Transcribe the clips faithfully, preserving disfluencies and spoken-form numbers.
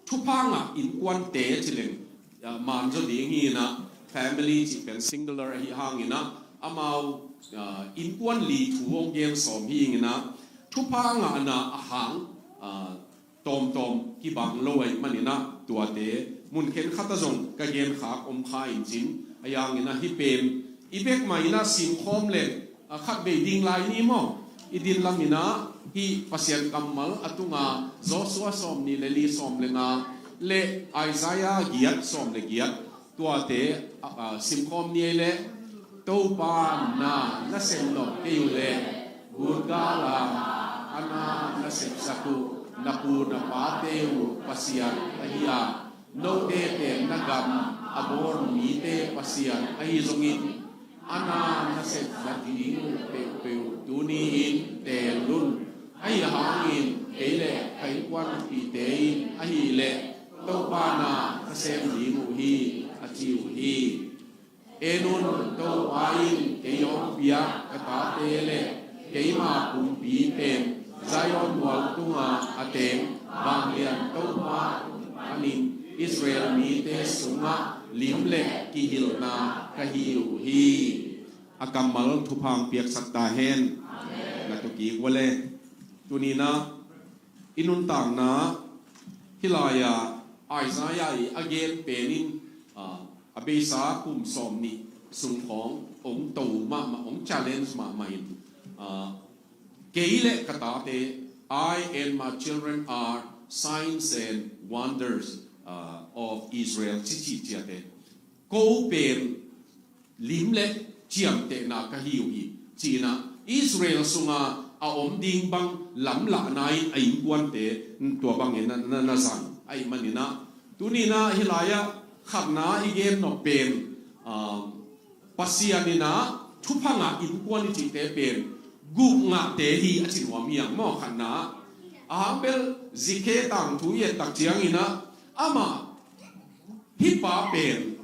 thupha ngah innkuante ci leng, ah, man zaw ding hi inah, family cih pen singular ahi hang inah, amau, ah, innkuan li thu hong gen sawm hi inah, thupha ngahna a hang, ah, tawmtawm kibang lo ahih man inah, tuate mun khenkhat ah zong ka genkhak om kha in cin, ahi hang inah hih pen i bek mah inah simkhawm leng, a, khat vei ding lai ni maw? I din lam inah hih Pasian kammal a tunga Joshua sawm nih le li, sawm le nga le Isaiah giat, sawm le giat, tuate, a, a, simkhawm ni ei leh, Topa na na sem nop kei uh leh, gutgal a a na na sepsak uh na pu na pate uh Pasian ahi a, note tenna gam Amor mite Pasian ahi zongin, a na na sep nading uh peuhpeuh tuni-in teel un. Ahi hangin kei le ka innkuanpihte in ahih leh Topa na ka sem ding uh hi, a ci uh hi. En un, Topa in kei hong piak ka tate le keima pumpi pen Zion mual tunga a teng vanglian Topa panin Israel mite sungah lim le kihilhna ka hi uh hi. A kammal thupha hong piaksak ta hen. Na tu kik ua le. Tuni inah i nuntakna, hih lai-ah Isaiah i a gen pen in, ah, a beisa kum sawm nih sung khawng hong to mahmah, hong challenge mahmah in, ah, kei le ka tate, I and my children are signs and wonders, ah, of Israel, ci ci ciate. Ko pen lim le ciamtehna ka hi uh hi, ci inah Israel sunga a om ding bang lamlahna in a innkuante tua bangin na, na, na zang ahih man inah. Tuni inah hih lai-ah khatna i gen nop pen, ah, Pasian inah thupha ngah innkuan i cihte pen guk ngahte hi, a ci nuam hi hang maw, khatna. A hang bel Zikhe tangthu i et tak ciang inah amah, hih pa pen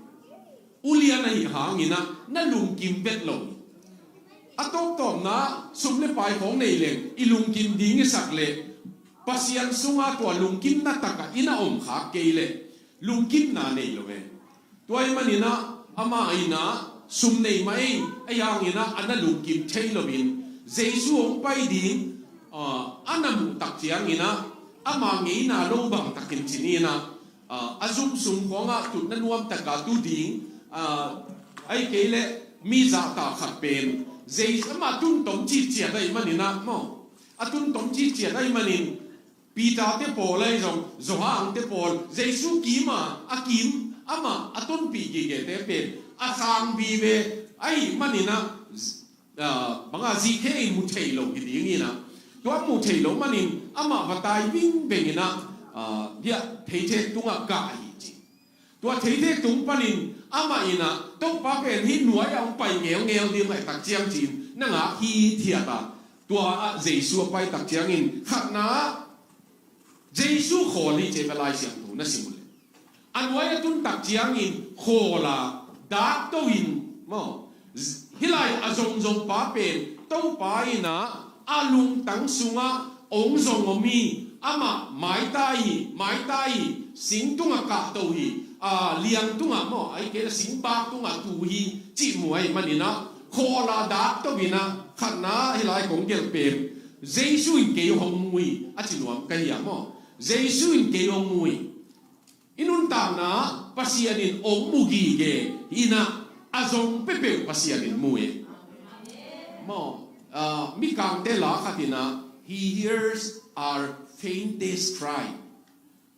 ulian ahih hang inah na lungkim vet lo. A tawptawpna sum le pai khawng nei leng i lungkim ding i sak leh Pasian sunga tua lungkimna takah i na om khak kei leh lungkimna nei lo ve. Tua ahih man inah amah inah sum nei mah ei, ahi hang inah a na lungkim thei loin Jesu hong pai ding, ah, a na muh tak ciang inah ama ngeina lo bang takin ci ni inah, ah, a zum sung khawngah tutna nuam taka tu ding, ah, ahih kei leh mi zahtak khat pen Jesu, amah tun tom citciat ahih man inah maw, a tun tom citciat ahih manin Peter te pawl ahi zong, Johan te pawl, Jesu kima a kim, amah a tonpih gigete pen a sang vive ahih man inah, ah, bangah Zikhe in mu thei lo hi ding inah, tua mu thei lo manin amah va tai vingveng inah, ah, hiah theithek tungah kah hi ci. Tua theithek tung panin amah inah Topa pen hih nuai-ah hong pai ngelngel ding mah tak ciang ci-in na ngak hithiat a, tua ah Jesu a pai tak ciangin khatna ah Jesu khawl hi ci-a ka Lai Siangtho na sim uh leh. A nuai a tun tak ciangin khawl a, dakto in maw. Hih lai a zongzong pa pen Topa inah a lungtang sungah hong zong om hi, amah maita hi, maita hi, sing tungah kahto hi, a, liang tungah maw, ahih kei leh singbak tungah tu hi, cih mu ahih man inah khawl a, dakto inah khatna hih lai kong gelh pen Jesu in kei hong mu hi, a ci nuam ka hi a maw. Jesu in kei hong mu hi. I nuntakna Pasian in hong mu gige inah a zong peuhpeuh Pasian in mu hi. Maw, ah, Mikangte la khat inah, "He hears our faintest cry."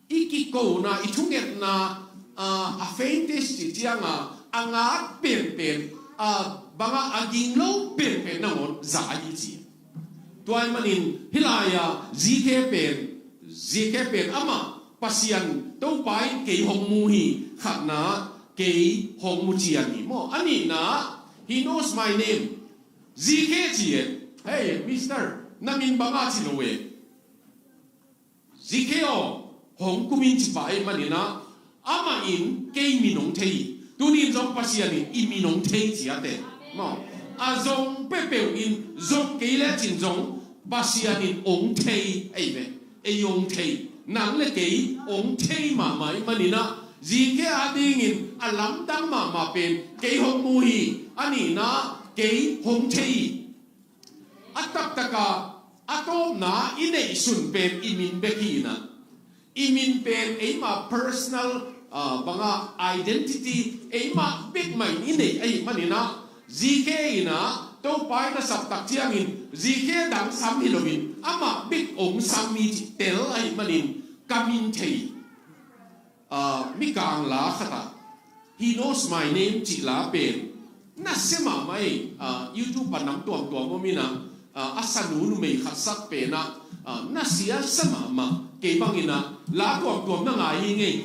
I kikona, i thungetna, ah, a faintest cih cianga a ngak penpen, ah, bangah a ging lo penpen nangawn za ahi ci. Tua ahih manin hih lai-ah Zikhe pen, Zikhe pen amah Pasian Topa in kei hong mu hi, khatna kei hong mu cian hi maw. A nihna, "He knows my name." Zikhe ci e, "Hey, mister, na min bangah ci lo e." Zikhe aw, hong kum in ci pah ahih man inah, amah in kei min hong thei hi. Tuni in zong Pasian in i min hong thei ciat e. Maw, a zong peuhpeuh in zong kei lecin zong Pasian in hong thei ahi ve. Ei hong thei. Nang le kei hong thei mahmah ahih manin ah, zikhe adingin a lamdang mahmah pen kei hong mu hi. A nihna, kei hong thei hi. A taktak a, a tawpna i neihsun pen i min bek hi in ah, i min pen eima personal, ah, banga identity, eima bek mah in i neih ahih manin ah, zikhe in ah Topa in a sap tak ciangin zikhe dang sam hi loin amah bek hong sam hi cih tel ahih manin ka min thei. Ah, Mikang la khat ah, He Knows My Name cih la pen nasia mahmah ei. Ah, YouTube ah nam tuamtuam om in ah, ah, a sanu numei khat sak pen ah, ah, nasia sa mahmah. Kei bangin ah la tuamtuam na ngai hi ngei.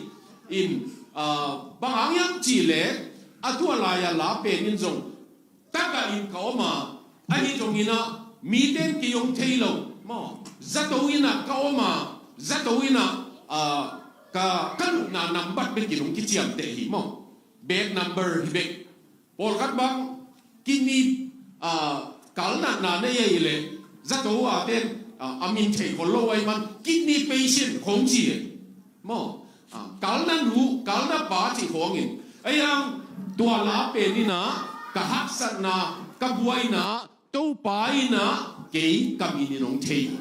In, ah, bang hang hiam cih leh, a tua lai-a la pen in zong tagah in ka om a, ahi zongin ah mite in kei hong thei lo maw. Zato in ah ka om a, zato in ah, ah, ka, ka lutna nambat bek in hong kiciamteh hi maw. Bad number hi bek. Pawlkhat bang kidney, ah, kalnatna nei ahih leh zato a ten, ah, a min thei khol lo ahih man kidney patient khong ci e. Maw, ah, kalna nu, kalna pa cih khawngin. Ahi hang tua la pen in ah ka haksatna, ka buaina, Topa in ah kei ka min in hong thei.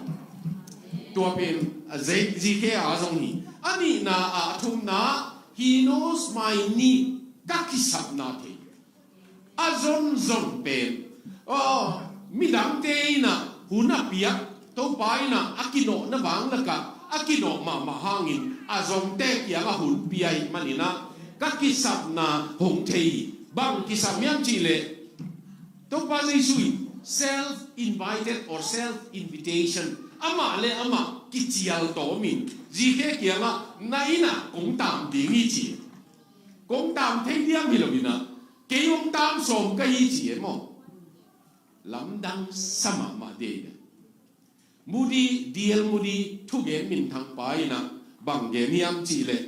Tua pen, ah, zi-, zikhe a zong hi. A nihna, ah, a thumna, He Knows My Need, ka kisapna thei. A zonzon pen, aw, midangte in ah hun a piak, Topa in ah a kinawhna vang lakah a kinawh mahmah hangin a zongte kiangah hun pia ahih manin ah ka kisapna hong thei hi. Bang kisap hiam cih leh, Topa Jesu in self-invited or self-invitation, amah le amah kicial tawm in zikhe kiangah na inn ah kong taam ding hi ci. Kong taam thei diam hi lo in ah, kei hong taam sawm ka hi ci e maw. Lamdang sa mahmah dei a. Moody, D L Moody thugen minthang pa in ah bang gen hiam cih leh,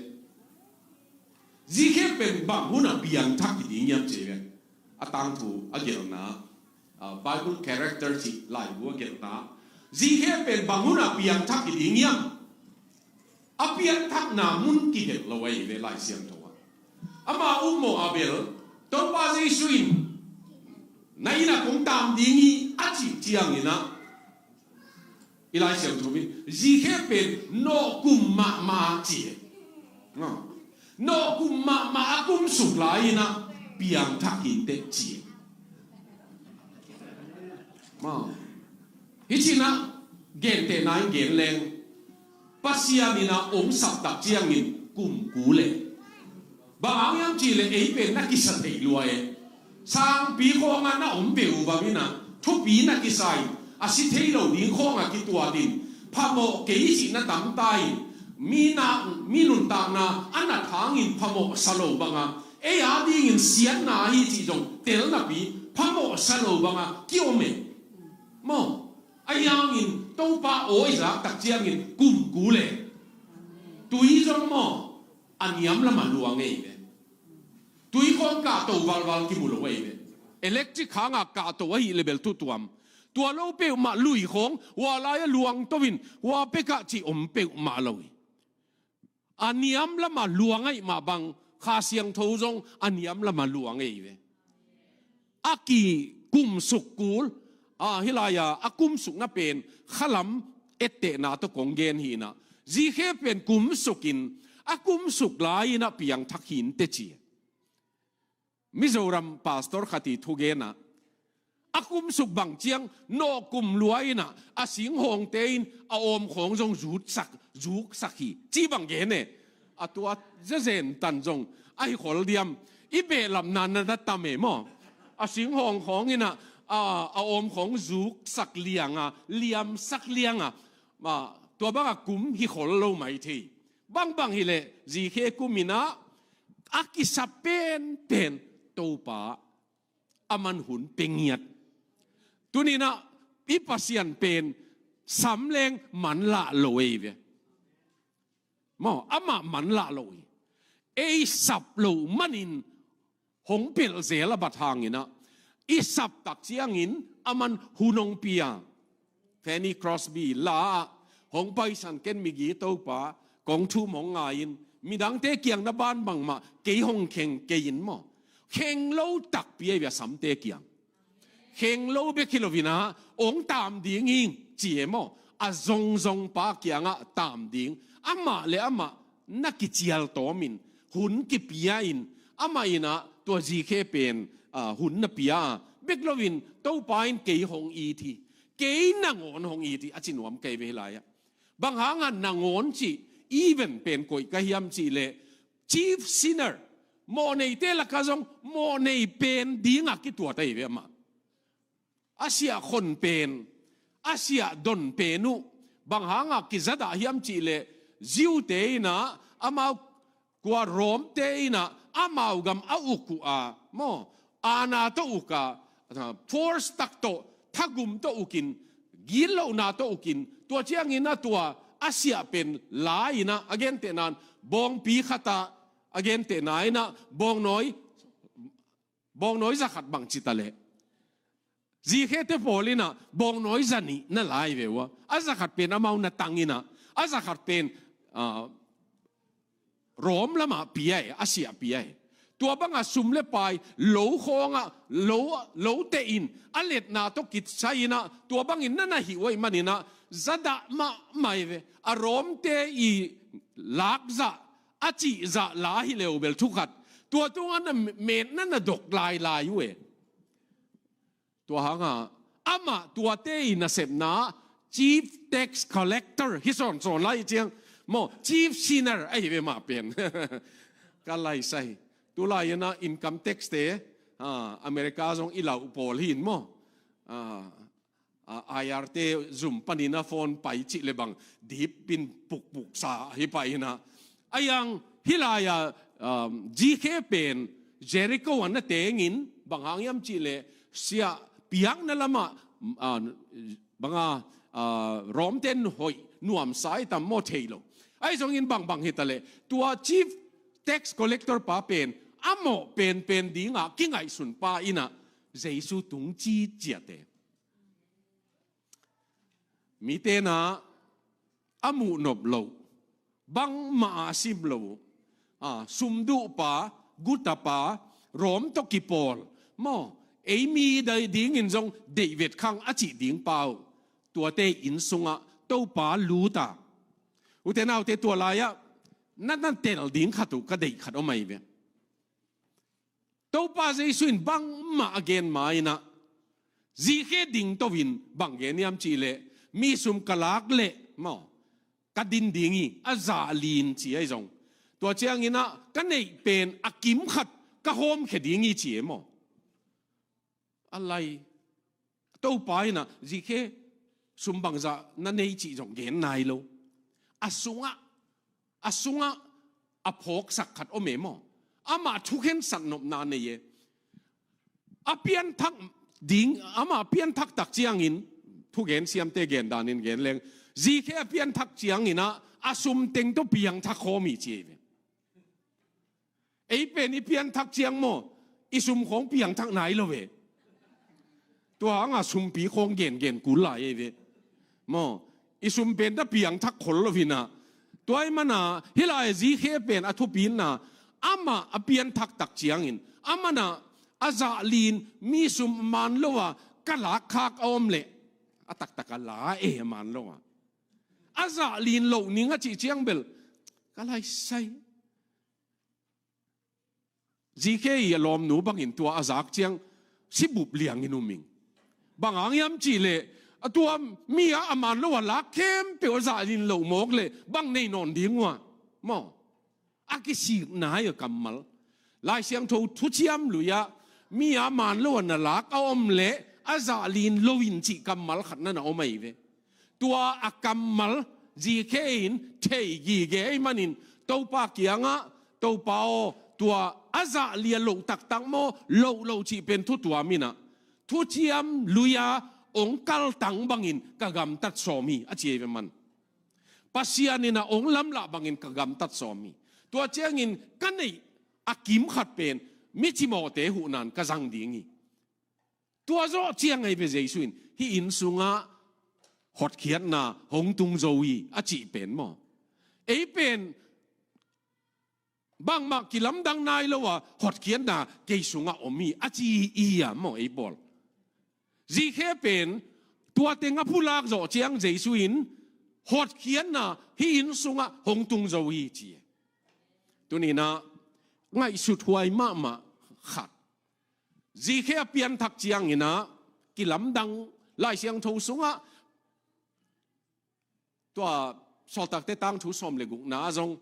zikhe pen bang hun ah piangthak hi ding hiam cih leh, a tangthu a gelhna, ah, Bible character cih laibu a gelhna, zikhe pen bang hun ah piangthak hi ding hiam. A pianthakna mun kigelh lo ahi ve Lai Siangtho ah. Ama ummawh a bel, Topa Jesu in na inn ah kong taam ding hi a cih ciangin ah, i Lai Siangtho in zikhe pen nawhkum mahmah ci e. Nawhkum mahmah a kumsuk lai in ah piangthak hi inteh ci e. Hi ci in ah, gentehna in gen leng, Pasian in ah hong sap tak ciangin kum kul e. Bang hang hiam cih leh ei pen na kisa thei lua e. Sangpi khawngah na om peuh bangin ah thupi na kisa in, a si thei lo ding khawngah kituat in, phamawh kei cih na tamta in, mi na, mi nuntakna a nat hangin phamawh sa lo bangah ei adingin siatna ahi cih zong tel napi phamawh sa lo bangah kiom e. Maw, ahi hangin Topa aw i zak tak ciangin kum kul e. Tui zong maw, a niam lamah luang ei ve. Tui khawng kahto valval kimu lo ei ve. Electric hangah kahto ahih leh bel thutuam. Tua lo peuhmah lui khawng hua lai-ah luang to in, hua pekah cih om peuhmah lo hi. A niam lamah luang ahih mah bang, Kha Siangtho zong a niam lamah luang ei ve. A kikumsuk kul, a, hih lai-a a kumsukna pen khalam ettehna tawh kong gen hi in ah, zikhe pen kumsuk in, a kumsuk lai in ah piangthak hi inteh ci. Mizoram pastor khat i thugen ah, a kumsuk bang ciang nawhkum lua in ah, a singhawngte in a awm khawng zong zuksak, zuksak hi ci bang gen e. A tua zezen tan zong ahi khol diam. I behlapna na na tam e maw. A singhawng khawng in ah, a, a awm khawng zuksak liang a, liamsak liang a, a, tua bangah kum hi khol lo mai thei. Bangbang hi leh zikhe kum in ah a kisap penpen Topa, aman hun pia ngiat. Tuni in ah i Pasian pen sam leng manlah lo ei ve. Maw, amah manlah lo hi. Ei sap loh manin hong pelh zel a bat hangin ah, i sap tak ciangin aman hun hong pia. Fanny Crosby la ah, hong paisan ken migi Topa, Kong thum hong ngai in, midangte kiang na ban bangmah kei hong kheng kei in maw. Kheng lo takpi ahi ve a samte kiang. Kheng lo bek hi lo in ah, hong tam ding hi ci e maw. A zongzong pa kiangah tam ding. Amah le amah na kicial tawm in, hun kipia in, amah in ah tua zikhe pen, ah, hun na pia a. Bek lo in Topa in kei hong it hi. Kei nangawn hong it hi, a ci nuam kei ve hi lai ah. Bang hang a nangawn cih, even pen koih ka hiam cih leh, chief sinner, mawhneite lakah zong mawhnei pen dingah kituat ahi ve amah. A siah khon pen, a siah don pen uh, bang hang a kizadah hiam cih leh, Jew-te in ah amau, kua Rome-te in ah amau gam a uk uh a maw, aana tawh uk a, force tak tawh, thagum tawh uk in, gitlohna tawh uk in, tua ciangin ah tua a siah pen la in ah, a gentehna in bawngpi khat ah, a gentehna in ah bawngnawi, bawngnawi za khat bang ci ta leh, zikhete pawl in ah bawngnawi za nih na la hi ve uh a. A za khat pen amau na tang in ah, a za khat pen, ah, Rome lamah pia hi, a siah pia hi. Tua bangah sum le pai, lo khawngah, lo, lo teh in, a letna tawh kisai in ah, tua bangin na na hih uh ahih manin ah, zadah mahmah hi ve. A Rome-te i lakzah, a cihzah la hi leu bel thu khat. Tua tungah na metna na dok lailai uh e. Tua hang a, amah tuate i nasepna, chief tax collector hi sawnsawn lai ciang maw, chief sinner ahi ve mah pen. Ka laisai. Tulai in ah income tax-te, ah, America zong i lau pawl hi in maw. Ah, ah, I R-te zum panin ah phone pai cih le bang, dip in pukpuk sa hi pai in ah. A yang hih lai a, um, zikhe pen Jericho ah na teng in, bang hang hiam cih leh, siah piakna lamah, ah, bang a, ah, Rome-te in hoih nuamsa hi tam maw, thei lo. Ahi zongin bangbang hi ta leh, tua chief tax collector pa pen a mawh penpen dingah kingaihsun pa in ah Jesu tung citciat e. Mite in ah a muh nop loh, bangmah a sim loh, ah, sumduhpa, gutapa, Rome tawh kipawl maw, ei mi dai dingin zong deih vet khang a cih ding pa uh, tuate inn sungah Topa lut a. Ute naute, tua lai-ah na, na tel ding khat uh ka deih khat om ahi ve. Topa Jesu in bangmah a gen ma in ah, zikhe ding to in bang gen hiam cih leh, mi sum ka lak leh maw, ka din ding hi, a zah li-in ci ahi zong. Tua ciangin ah ka neih pen a kim khat ka hawmkhia ding hi ci e maw. A lai, Topa in ah zikhe sum bangzah na nei cih zong gen nai lo. A sungah, a sungah a phawksak khat om e maw. Amah thukhensat nopna nei e. A pianthak ding, amah pianthak tak ciangin, thugen siamte gen danin gen leng, zikhe a pianthak ciangin ah a sum teng tawh piangthak khawm hi ci ahi ve. Ei pen i pianthak ciang maw, i sum khawng piangthak nai lo ve. Tua hang a sumpi khawng gengen kul lai ahi ve. Maw, i sum pen ta piangthak khol lo hi in ah. Tua ahih man a, hih lai zikhe pen a thupi in ah, amah a pianthak tak ciangin, amah in ah a zah li-in mi sum man lo a ka lak khak a om leh, a taktak a la e man lo a. A zah li-in loh ning a cih ciang bel, ka laisai. Zikhe i a lawmnu bangin tua a zak ciang sibup liangin um ing. Bang hang hiam cih leh, a tua mi a a man lo a lak khempeuh a zah li-in loh mawk leh bang nei nawn ding uh a maw. A kisik nai a kammal. Lai Siangtho thuciam lui-ah mi a man lo a na lak a om leh a zah li-in lo in cih kammal khat na na om ahi ve. Tua a kammal zikhe in thei gige ahih manin Topa kiangah, Topa aw, tua a zah li-a loh taktak maw, loh lo cih pen thu tuam in ah, thuciam lui-a hong kaltang bangin ka gamtat sawm hi, a ci ahi ve man. Pasian in ah hong lamlah bangin ka gamtat sawm hi. Tua ciangin ka neih a kim khat pen mi cimawhte huhna-in ka zang ding hi. Tua zawh ciang ahi ve Jesu in, hih inn sungah hotkhiatna hong tung zo hi, a cih pen maw. Ei pen bangmah kilamdang nai lo a hotkhiatna kei sungah om hi a ci hi a maw ei pawl. Zikhe pen tua teng a phulak zawh ciang Jesu in hotkhiatna hih inn sungah hong tung zo hi ci. Tuninah ngaihsut huai mahmah khat. Zikhe a pianthak cianginah kilamdang Lai Siangtho sungah tua Sawltakte tangthu sawm le gukna zong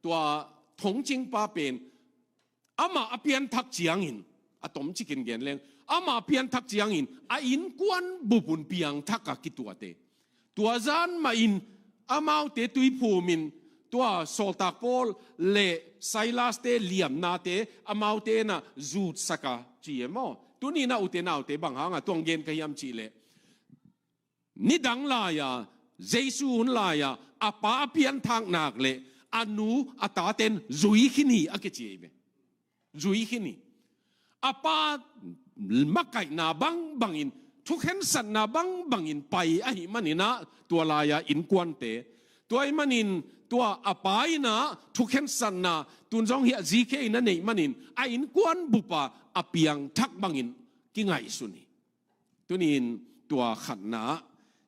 tua thongcingpa pen amah a pianthak ciangin a tomcikin gen leng amah a pianthak ciangin a innkuan bupun piangthak a kituate. Tua zan mahin amaute tuiphumin tua Sawltak Paul le Silas-te liamnate amaute na zutsaka ci e maw? Tuninah ute naute bang hanga tuang gen ka hiam cihleh nidang lai-a Jesu hun lai-a a pa a pianthak nak le a nu a taten zui khin hi a kici hi ve. Zui khin hi. A pa makaihna bangbangin thukhensatna bangbangin pai ahi maninah tua lai-a innkuante tua ih manin tua a pa innah thukhensatna tun zong hi a Zikhe in a neih manin a innkuan bupa a piangthak bangin kingaihsun hi. Tunin tua khatna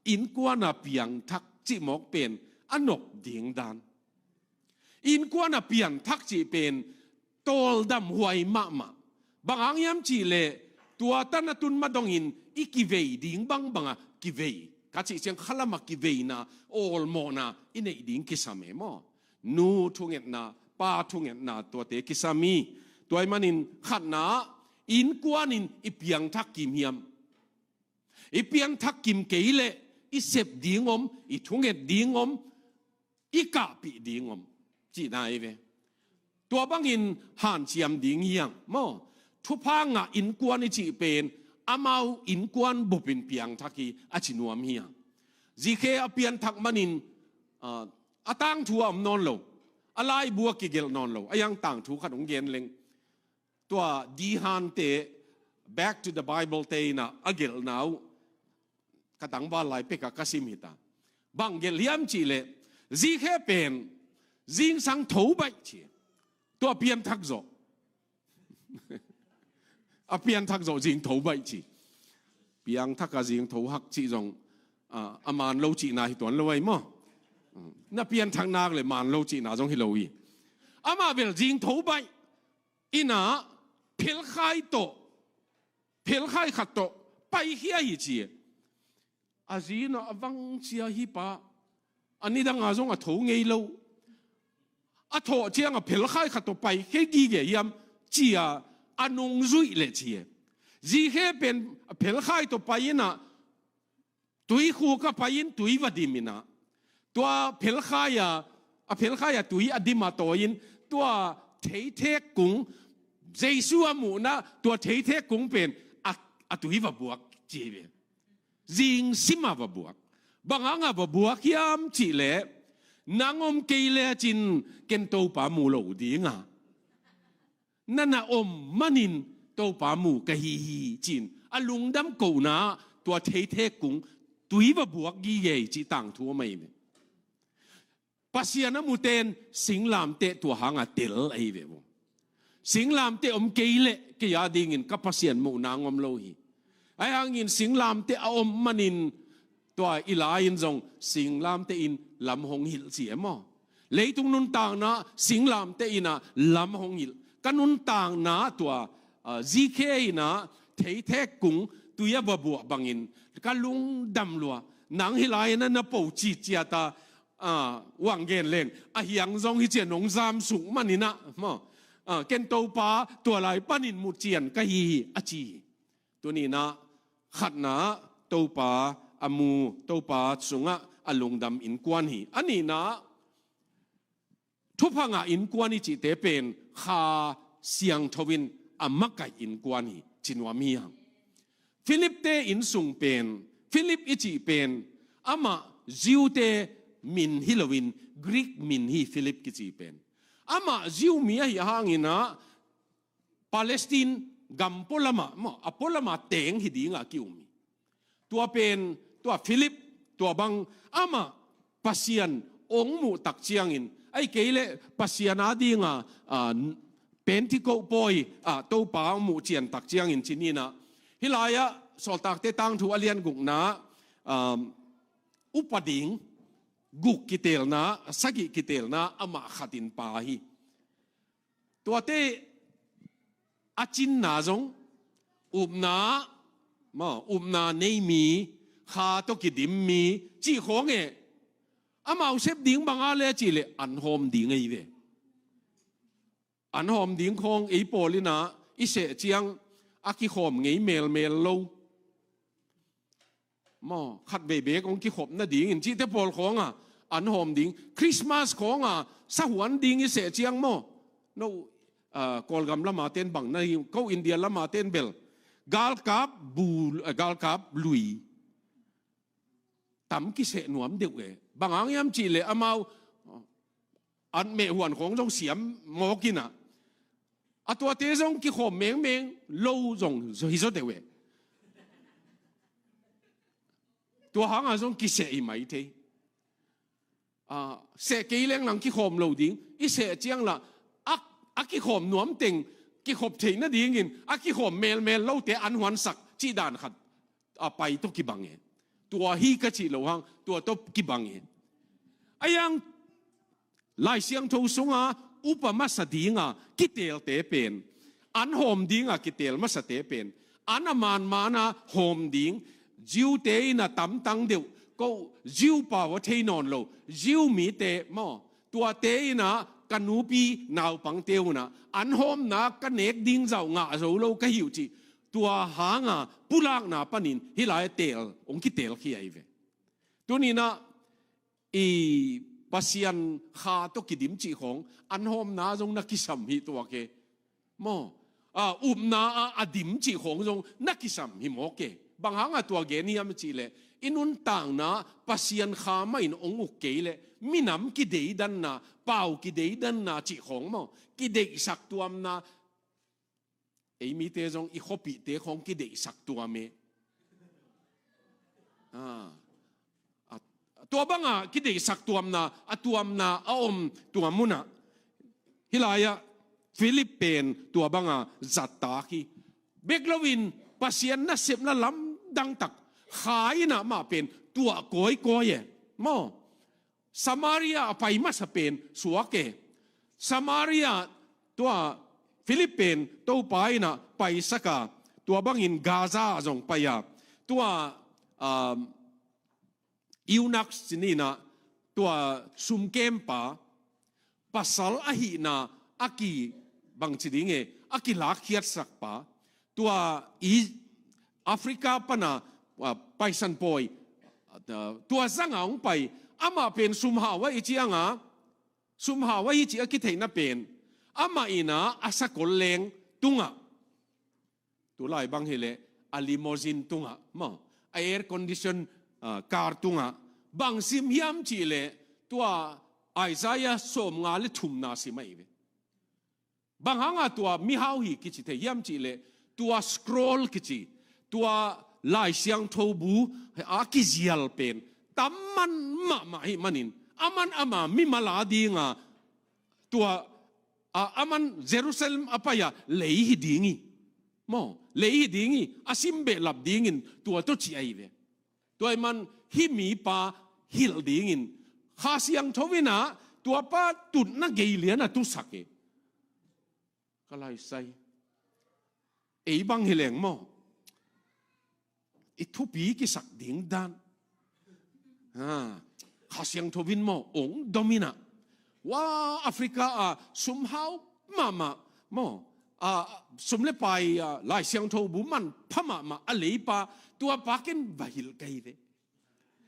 innkuana piangthak cihmawk pen a nop ding dan. Innkuana piangthak cih pen tawldam huai mahmah. Bang hang hiam cihleh tua tan a tun madongin i kivei ding bangbanga kivei ka cih ciang khalama kiveina awlmawhna i neih ding kisam e maw? Nu thungetna pa thungetna tuate kisam hi. Tua ih manin khatna innkuanin i piangthak kim hiam? I pianthak kim kei leh i sep ding om i thunget ding om i kahpih ding om cihna hi ve. Tua bangin hanciam ding hiang maw? Thupha ngah innkuan i cih pen amau innkuan bupin piangthak hi a ci nuam hiang. Zikhe a pianthak manin a tangthu a om nawn lo a laibu a kigelh nawn lo a hiang tangthu khat hong gen leng tua Dihante Back to the Bible te innah a gelhna uh ka tangval lai pekah ka sim hita. Bang gelh hiam cihleh Zikhe pen zingsang tho baih ci. Tua pianthak zawh a pianthak zawh zing tho baih ci. Piangthak a zing tho hak cih zong a man lo cihna hi tuan lo ahi maw? Na pianthak nak le man lo cihna zong hi lo hi. Amah bel zing tho baih innah phelkhai tawh phelkhai khat tawh paikhia hi ci. A zinah a vangcia hi pa a nidanga zong a tho ngei lo. A thawh ciang a phelkhai khat tawh paikhia gige hiam cia a nungzuih leh ci. Zikhe pen a phelkhai tawh pai innah tuikhuk a pai-in tui va dim innah tua phelkhai-a a phelkhai-a tui a dim a tawi-in tua theithek kung Jesu a muhna tua theithek kung pen a, a tui va buak ci hi ve. Zing sima va buak. Bang hanga va buak hiam cihleh nang om kei lecin ken Topa mu lo dinga na na om manin Topa mu ka hi hi cin a lungdam kohna tua theithek kung tui va buak gige hi cih tangthu a mai ve. Pasian a muten singlamteh tua hanga tel ahi ve vo. Singlamteh om kei leh kei a dingin ka Pasian muhna ngom lo hi. Ahi hangin singlamteh a om manin tua i lai-in zong singlamteh in lam hong hilh ci e maw? Leitung nuntakna singlamteh innah lam hong hilh ka nuntakna tua Zikhe innah theithek kung tui a va buah bangin ka lungdam lua. Nang hi lai-in a na po ciciata wang gen leng a hiang zong hi cia nong zam suk maninah maw? Ken Topa tua lai panin mu cian ka hi hi a ci hi. Tuninah khatna Topa a mu Topa sungah a lungdam innkuan hi. A nihna thupha ngah innkuan i cihte pen Kha Siangtho in a makaih innkuan hi ci nuam hi hang. Philip-te innsung pen Philip i cih pen amah Jew-te min hi loin Greek min hi Philip kici pen. Amah Jew mi ahi hanginah Palestine gam pualamah maw a pualamah teng hi dinga ki-um hi. Tua pen tua Philip tua bang amah Pasian ong muh tak ciangin, ai kei leh Pasian a dinga, ah, Pentecost pawi, ah, Topa ong muh cian tak ciangin ci ni in ah. Hih lai-ah Sawltakte tangthu a lian gukna, ah, upa ding guk kiteelna, sagih kiteelna amah khat in pha hi. Tuate a cinna zong upna, maw, upna nei mi, kha tawh kidim mi cih khawng e. Amau sep ding bang a le cih leh an hawm ding ahi ve. An hawm ding khawng ei pawl in ah i seh ciang a kikhawm ngei melmel lo. Maw, khat vei bek hong kikhop nadingin cihte pawl khawng ah an hawm ding. Christmas khawng ah sahuan ding i seh ciang maw. No, ah, Kawlgam lama ten bang na hi, ko India lama ten bel galkap bu, ah, galkap lui tam kiseh nuam deuh e. Bang hang hiam cih leh amau, ah, an meh huan khawng zong siam mawk in ah. A tuate zong kikhawm mengmeng lo zong hi zaw deuh e. Tua hangah zong kiseh hi mai thei. Ah, seh kei leng lang kikhawm lo ding. I seh ciang lah a, a kikhawm nuam teng kikhop theih nadingin a kikhawm melmel lote an huansak cih dan khat a pai tawh kibang e. Tua hi ka cih loh hang, tua tawh kibang e. A yang Lai Siangtho sunga upa masa dinga kiteelte pen, an hawm dinga kiteel masate pen, an a manmana hawm ding, Jew-te in a tamtang deuh, ko Jew pau a thei nawn lo, Jew mite maw, tuate in a ka nupi naupangte un a, an hawmna ka nek ding zauh ngah zo lo ka hi uh cih, tua hanga pulakna panin hih lai a teel, hong kiteelkhia hi ve. Tuni in ah i Pasian Kha tawh kidim cih khawng, an hawmna zong na kisam hi tuak e. Maw, a, upna a, a dim cih khawng zong na kisam hi mawk e. Bang hanga tua gen hiam cih leh, i nuntakna Pasian Kha mah in hong uk kei leh, minam kideidanna, pau kideidanna cih khawng maw, kideihsak tuamna, ei mite zong i khuapihte khawng kideihsak tuam e. Ah. A, tua banga kideihsak tuamna, a tuamna a om tua munah, hih lai-ah Philip pen tua banga zattak hi. Bek loin Pasian nasepna lamdang tak Kha in ah mah pen tuah kawikawi e. Maw? Samaria a pai masa pen suak e. Samaria, tua Philip pen Topa in ah paisak a, tua bangin Gaza zong pai a, tua, um, eunuch ci ni in ah, tua sumkempa, pasal ahihna a ki, bangci ding e, a kilakkhiatsakpa, tua i Africa pana, ah, paisan pawi, ah, tua zanga hong pai, amah pen sumhau a i cianga, sumhau a i cih a kitheihna pen, amah in ah a sakol leng tungah, tulai bang hileh a limousine tungah maw, a air condition, ah, car tungah, bang sim hiam cih leh, tua Isaiah sawmnga le thumna sim ahi ve. Bang hanga tua mihau hi kici thei hiam cih leh, tua scroll kici, tua Lai Siangtho bu a kizial pen tam man mahmah hi manin, aman ama mimal a dinga, tua, a, aman Jerusalem a pai-a lei hi ding hi. Maw, lei hi ding hi, a sim behlap dingin tua tawh ci ahi ve. Tua ahih man hih mipa hilh dingin Kha Siangtho in ah tuapa tutna gei lian a tusak hi. Ka laisai. Ei bang hi leng maw, i thupi kisak ding dan. Ha, Kha Siangtho in maw, hong dom in ah. Wa, Africa a sumhau mahmah maw, a, sum le pai, a, Lai Siangtho bu manpha mahmah a leipa, tuapa ken va hilh ka hi ve.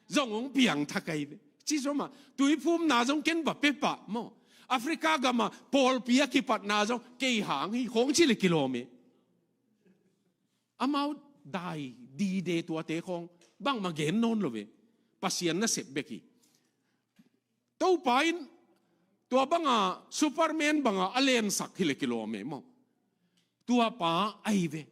Zong hong piangthak ahi ve. Ci zomah, tuiphumna zong ken va pia pah maw. Africa gamah pawlpi a kipatna zong kei hang hi khawng ci le kilawm e. Amau dai dide tuate khawng, bangmah gen nawn lo ve. Pasian nasep bek hi. Topa in tua banga Superman banga a lensak hi le kilawm e maw. Tuapa ahi ve.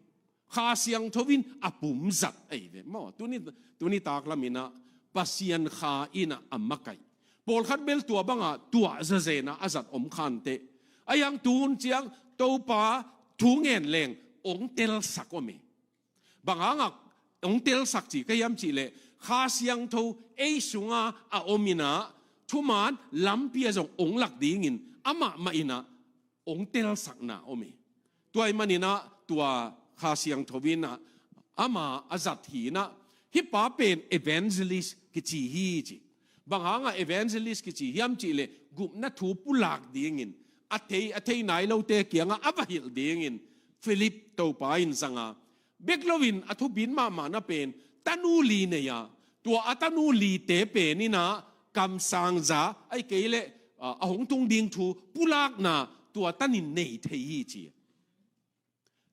Kha Siangtho in a pumzat ahi ve maw. Tuni, tuni taklam in ah Pasian Kha in ah a makaih. Pawlkhat bel tua bangah tuah zazen a a zat om khanteh. A hiang tuhun ciang Topa thu ngen leng ong telsak om hi. Bang hangah ong telsak ci ka hiam cihleh Kha Siangtho ei sunga a om inah thuman lampi ah zong ong lak dingin amah mah inah ong telsakna om hi. Tua ahih maninah tua Kha Siangtho inah ama a zat hi inah hih pa pen evangelist kici hi ci. Bang hangah evangelist kici hiam cihleh gupna thu pulak dingin a thei a thei nai lote kiangah a va hilh dingin Philip Topa in zanga bek loin a thupit mahmahna pen tanu li nei a, tua a tanu lite pen inah kamsangza ahih kei leh a hong tung ding thu pulakna tua tanin nei thei hi ci.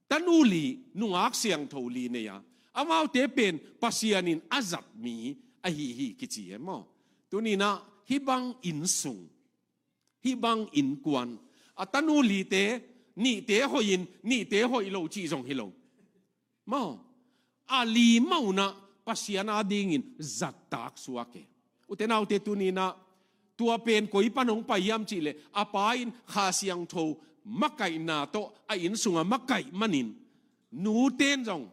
Tanu li, nungak siangtho li nei a, amaute pen Pasian in a zat mi ahi hi kici e maw? Tuninah hih bang innsung, hih bang innkuan, a tanu lite, nihte hoihin nihte hoih lo cih zong hi lo maw? A li mah unah Pasian adingin zattak suak e. Ute naute tuninah tua pen koi pan hong pai hiam cihleh a pa in Kha Siangtho makaihna tawh a inn sungah makaih manin nute in zong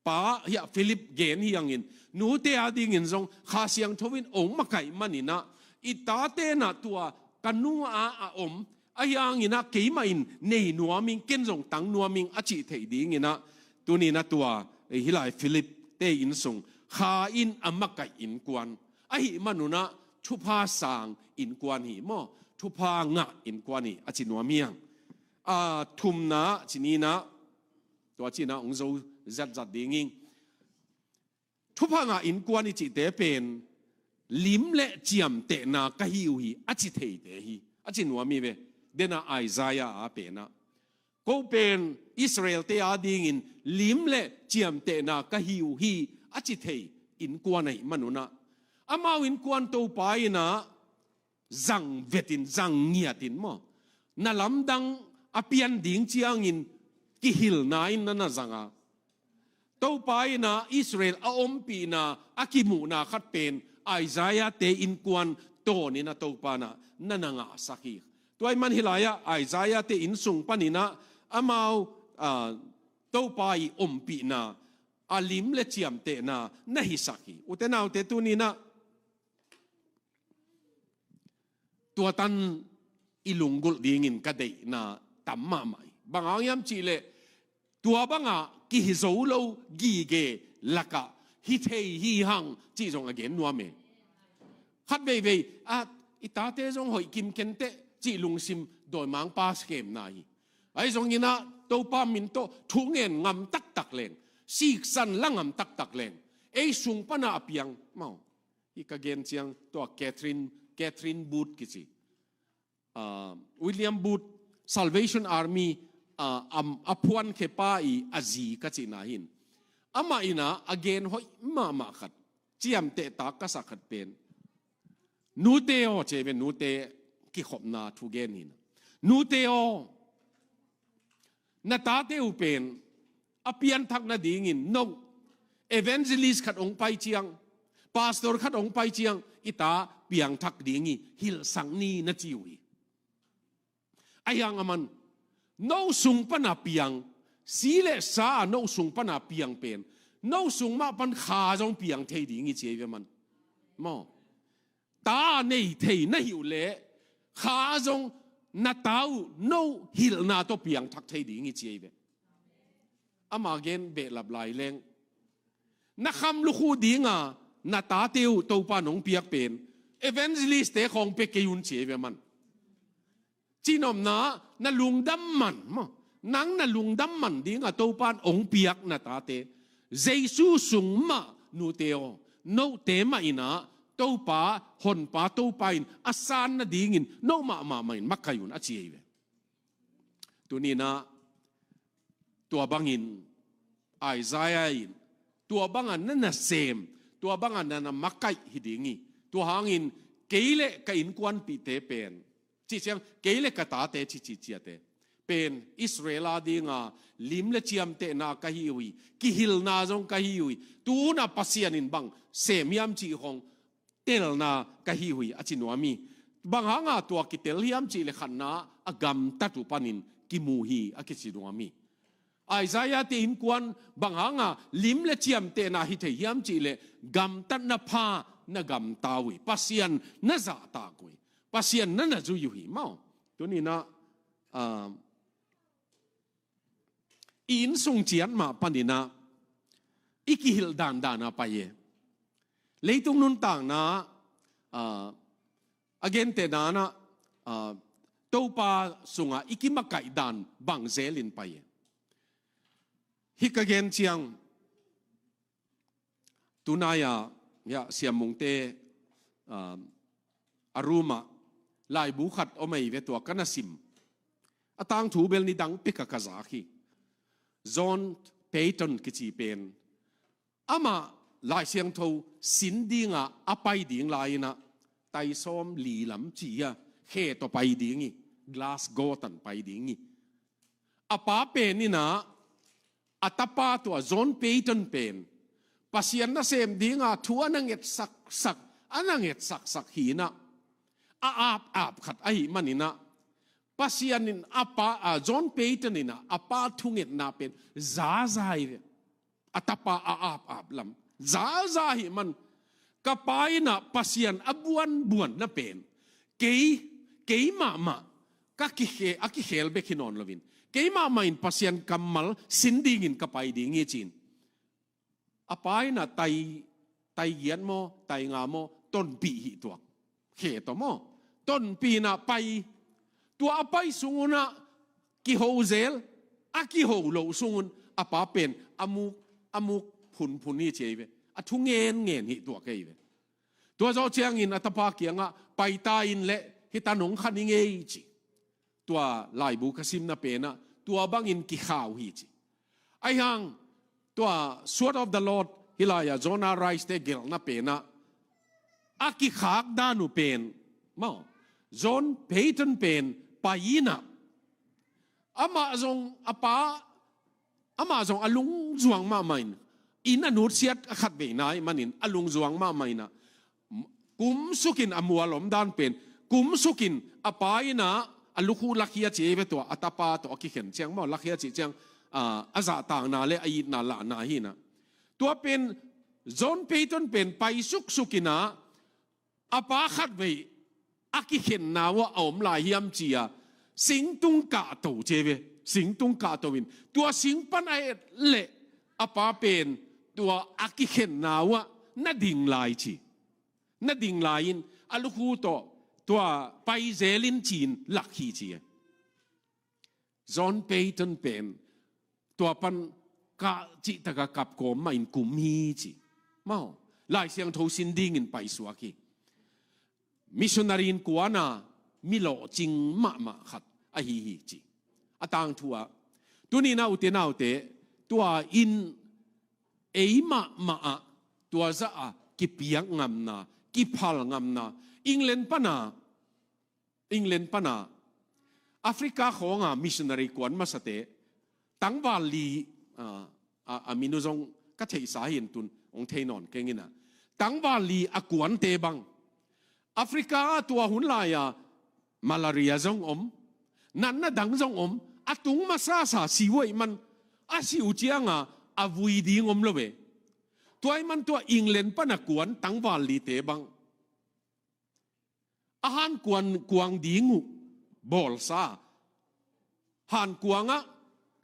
pa hiah Philip gen hi hangin nute adingin zong Kha Siangtho in ong makaih maninah i tate inah tua ka nungah a om ahi hanginah keimah in nei nuam ing, ken zong tang nuam ing a cih theih dinginah tuninah tua hih lai Philip te innsung Kha in a makaih innkuan ahih manunah thupha sang innkuan hi maw? Thupha ngah innkuan hi a ci nuam hi hang. A thumna cininah tua cinah hong zo zatzat ding ing. Thupha ngah innkuan i cihte pen lim le ciamtehna ka hi uh hi a ci theite hi a ci nuam hi ve. Denah Isaiah a penah ko pen Israelte adingin lim le ciamtehna ka hi uh hi a ci thei innkuan ahih manunah amau innkuan Topa inah zang vetin zang ngiatin maw? Na lamdang a pian ding ciangin kihilna in na na zanga Topa inah Israel a ompihna a kimuhna khat pen Isaiah te innkuan tawninah Topa inah na na ngahsak hi. Tua ahih man hih lai-ah Isaiah te innsung paninah amau a, Topa i ompihna a lim le ciamtehna na hisak hi. Ute naute tuninah tua tan i lunggulh dingin ka deihna tam mahmah hi. Bang hang hiam cihleh tua bangah kihi zo lo gige lakah hi thei hi hang cih zong a gen nuam e. Khat veivei a i tate zong hoih kim kenteh cih lungsim dawimangpa khemna hi. Ahi zonginah Topa min tawh thu ngen ngam taktak leng, siksan la ngam taktak leng ei sung pana a piang maw? Hi ka gen ciang tua Catherine, Catherine Booth kici, ah, William Booth, Salvation Army, ah, am, a phuankhepa i a zi ka cihna hin amah inah a gen hoih mahmah khat, ciamtehtak ka sak khat pen nute aw, cei ve nute kikhopna thu gen hin nute aw, na tate uh pen a pianthak nadingin no evangelist khat hong pai ciang, pastor khat hong pai ciang i ta piangthak ding hi, hilhsak ni na ci uh hi. Ahi hang aman no sung pana piang, si le sa a no sung pana piang pen no sung mah pan Kha zong piang thei ding hi ci ei ve man maw? Ta nei thei na hi uh leh Kha zong na ta uh no hilhna tawh piangthak thei ding hi ci ei ve. Ama gen behlap lai leng na kham lukhu dinga na tate uh Topa nong piak pen evangelist te khawng pe kei un ci ei ve man. Cihnopna na lungdam man maw? Nang na lungdam man dinga Topa in ong piak na tate Jesu sung mah nute aw, note mah inah Topa, Honpa Topa in a san nadingin no mahmah mah in makaih un a ci ei ve. Tuninah tua bangin Isaiah in tua banga na nasem, tua banga na na makaih hi ding hi. Tua hangin kei le ka innkuanpihte pen cih ciang kei le ka tate ci ci ciate pen Israel adinga lim le ciamtehna ka hi uh hi, kihilna zong ka hi uh hi. Tuhuna Pasian in bang sem hiam cih khong telna ka hi uh hi a ci nuam hi. Bang hanga tua kitel hiam cih leh khatna a gamtat uh panin kimu hi a kici nuam hi. Isaiah te innkuan bang hanga lim le ciamtehna hi thei hiam cih leh gamtatna pha na gamta uh hi. Pasian na zahtak uh hi. Pasian na na zui uh hi maw. Tuninah ah, i innsung ciat mah paninah i kihilh dandana pai e. Leitung nuntakna ah, a gentehna nah ah, Topa sungah i kimakaih dan bang zelin pai e. Hih ka gen ciang tunai-a hiah Siam Mungte ah, a rumah laibu khat om ahi ve, tua ka na sim. A tangthu bel nidang peka ka zak hi. John Payton kici pen amah Lai Siangtho sin dinga a pai ding lai-inah taisawm li lam ci-a khe tawh pai ding hi. Glasgow tan pai ding hi. A pa pen inah a tapa tua John Payton pen Pasian nasem dinga thu a na ngetsaksak, a na ngetsaksak hi inah a apap khat ahih maninah Pasian in a pa ah, John Payton inah a pa thungetna pen zaza hi ve. A tapa a apap lam zaza ahih man ka pa inah Pasian a buanbuanna pen kei, kei mahmah ka kikhe, a kikhel bek hi nawn loin kei mahmah in Pasian kammal sin dingin ka pai ding hi ci-in a pa inah tai, tai giat maw, tai nga maw, tonpih hi tuak. Khe tawh maw, tonpih inah pai. Tua a pai sungunah kiho zel, a kiho loh sungun a pa pen a muk, a muk phunphun hi ci ahi ve. A thu ngenngen hi tuak ahi ve. Tua zawh ciangin a tapa kiangah paita in leh hih tan hong khan hi ngei ci. Tua laibu ka simna penah tua bangin kikhau hi ci. Ahi hang tua Sword of the Lord hih lai-a Jonah Rice te gelhna penah a kikhak dan uh pen maw, John Payton pen pai inah amah zong a pa, amah zong a lungzuang mahmah in, inn a nutsiat a khat vei na ahih manin a lungzuang mahmah inah kumsukin a mual om dan pen, kumsukin a pa inah a lukhu lakhia ci ahi ve tua, a tapa tawh a kikhen ciang maw, lakhia cih ciang ah, a zahtakna le a itna lahna hi inah. Tua pen John Payton pen pai suksuk inah a pa khat vei a kikhenna uh a om lai hiam ci-a singtung kahto ci ahi ve. Singtung kahto in tua sing pan a et leh a pa pen tua a kikhenna uh na ding lai ci. Na ding lai-in a lukhu tawh tua pai zelin ci-in lak hi ci. John Payton pen tua pan kah cihtaka kap kawm mahin kum hi ci. Maw, Lai Siangtho sin dingin paisuak hi. Missionary innkuana mi lawhcing mahmah khat ahi hi ci. A tangthu ah, tuni naute naute, tua in ei mahmah ah tua zah a kipiak ngamna, kiphal ngamna, England pana, England pana Africa khawnga missionary kuan masate tangval li, ah, a, a min uh zong ka theihsa hi intun hong thei nawn keng inah, tangval li a kuante bang Africa ah tua hun lai-a malaria zong om, natna dang zong om, a tung masasa si uh ahih man a si uh cianga a vui ding om lo ve. Tua ahih man tua England pana kuan tangval lite bang a hankuang, kuang ding uh bawlsa, hankuangah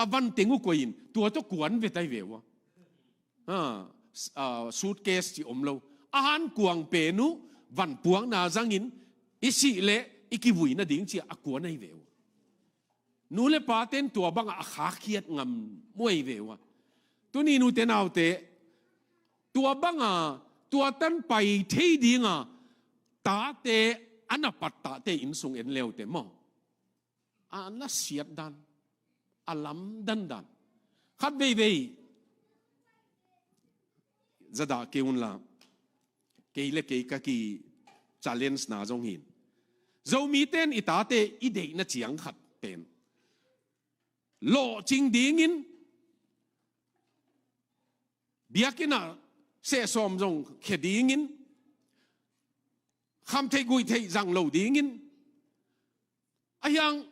a van teng uh koihin tua tawh kuan ve tai ve uh a. Ha, s-, ah, suitcase ci om lo. A hankuang pen uh van puakna zangin i sih leh i kivui nading ci-a a kuan ahi ve uh. Nu le paten tua bangah a khakhiat ngam uh ahi ve uh a. Tuni nute naute, tua banga tua tan pai thei dinga tate a na pat tate innsung en leute maw, a na siat dan, a lamdan dan. Khat veivei zadah kei unla, kei le kei ka ki challenge na zong hin, Zomite in i tate i deihna ciang khat pen lawhcing dingin, biakinn ah sehsawm zong khia dingin, Kham theih guih theih zang lo dingin, a hiang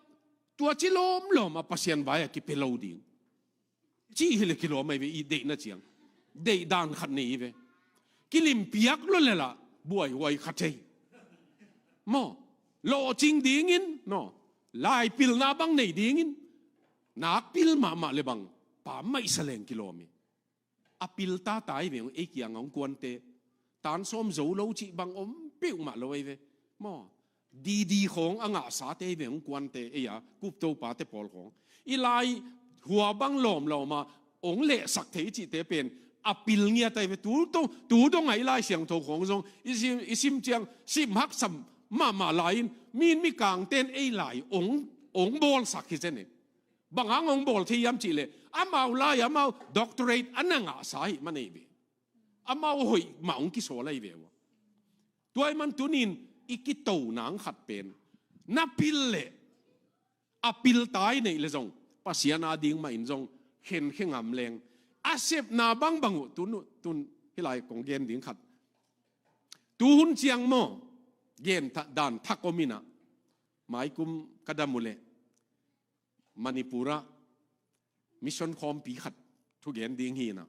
tua ci lawmlawm a Pasian vai a kipia lo ding. Ci hi le kilawm ahi ve, i deihna ciang. Deih dan khat nei hi ve. Kilim piak lo le lah, buaihuai kha thei. Maw, lawhcing dingin, no, laipilna bang nei dingin, nakpil mahmah le bang, pammaih sa leng kilawm hi. A pil tata hi ve, ei kiang a hong kuante. Tan sawm zo lo cih bang om peuhmah lo ahi ve. Maw, didi khawng a ngahsate hi ve, hong kuante, ei a, kup topate pawl khawng. I lai hua bang lawmlawm a, hong lehsak thei cihte pen, a pil ngiat ahi ve, tu, tu, tu dong a i Lai Siangtho khawng zong, i sim, i sim ciang, sim haksam mahmah lai-in, min mikangten ei lai, hong, hong bawlsak hi zen e. Bang hang hong bawl thei hiam cih leh, amau lai, amau doctorate a na ngahsa hi mah nei ve. Amau hoih mah hong kisawl ahi ve ua. Tua ahih man tunin i kito nang khat pen. Na pil leh, a pil tai neih le zong, Pasian a ding mah in zong, khenkhe ngam leng. A sepna bangbang uh, tun, tun, hih lai kong gen ding khat. Tu hun ciang maw, gen tha, dan thak om in ah. Maikum ka dam uh leh. Manipur ah mission khawmpi khat thugen ding hi in ah.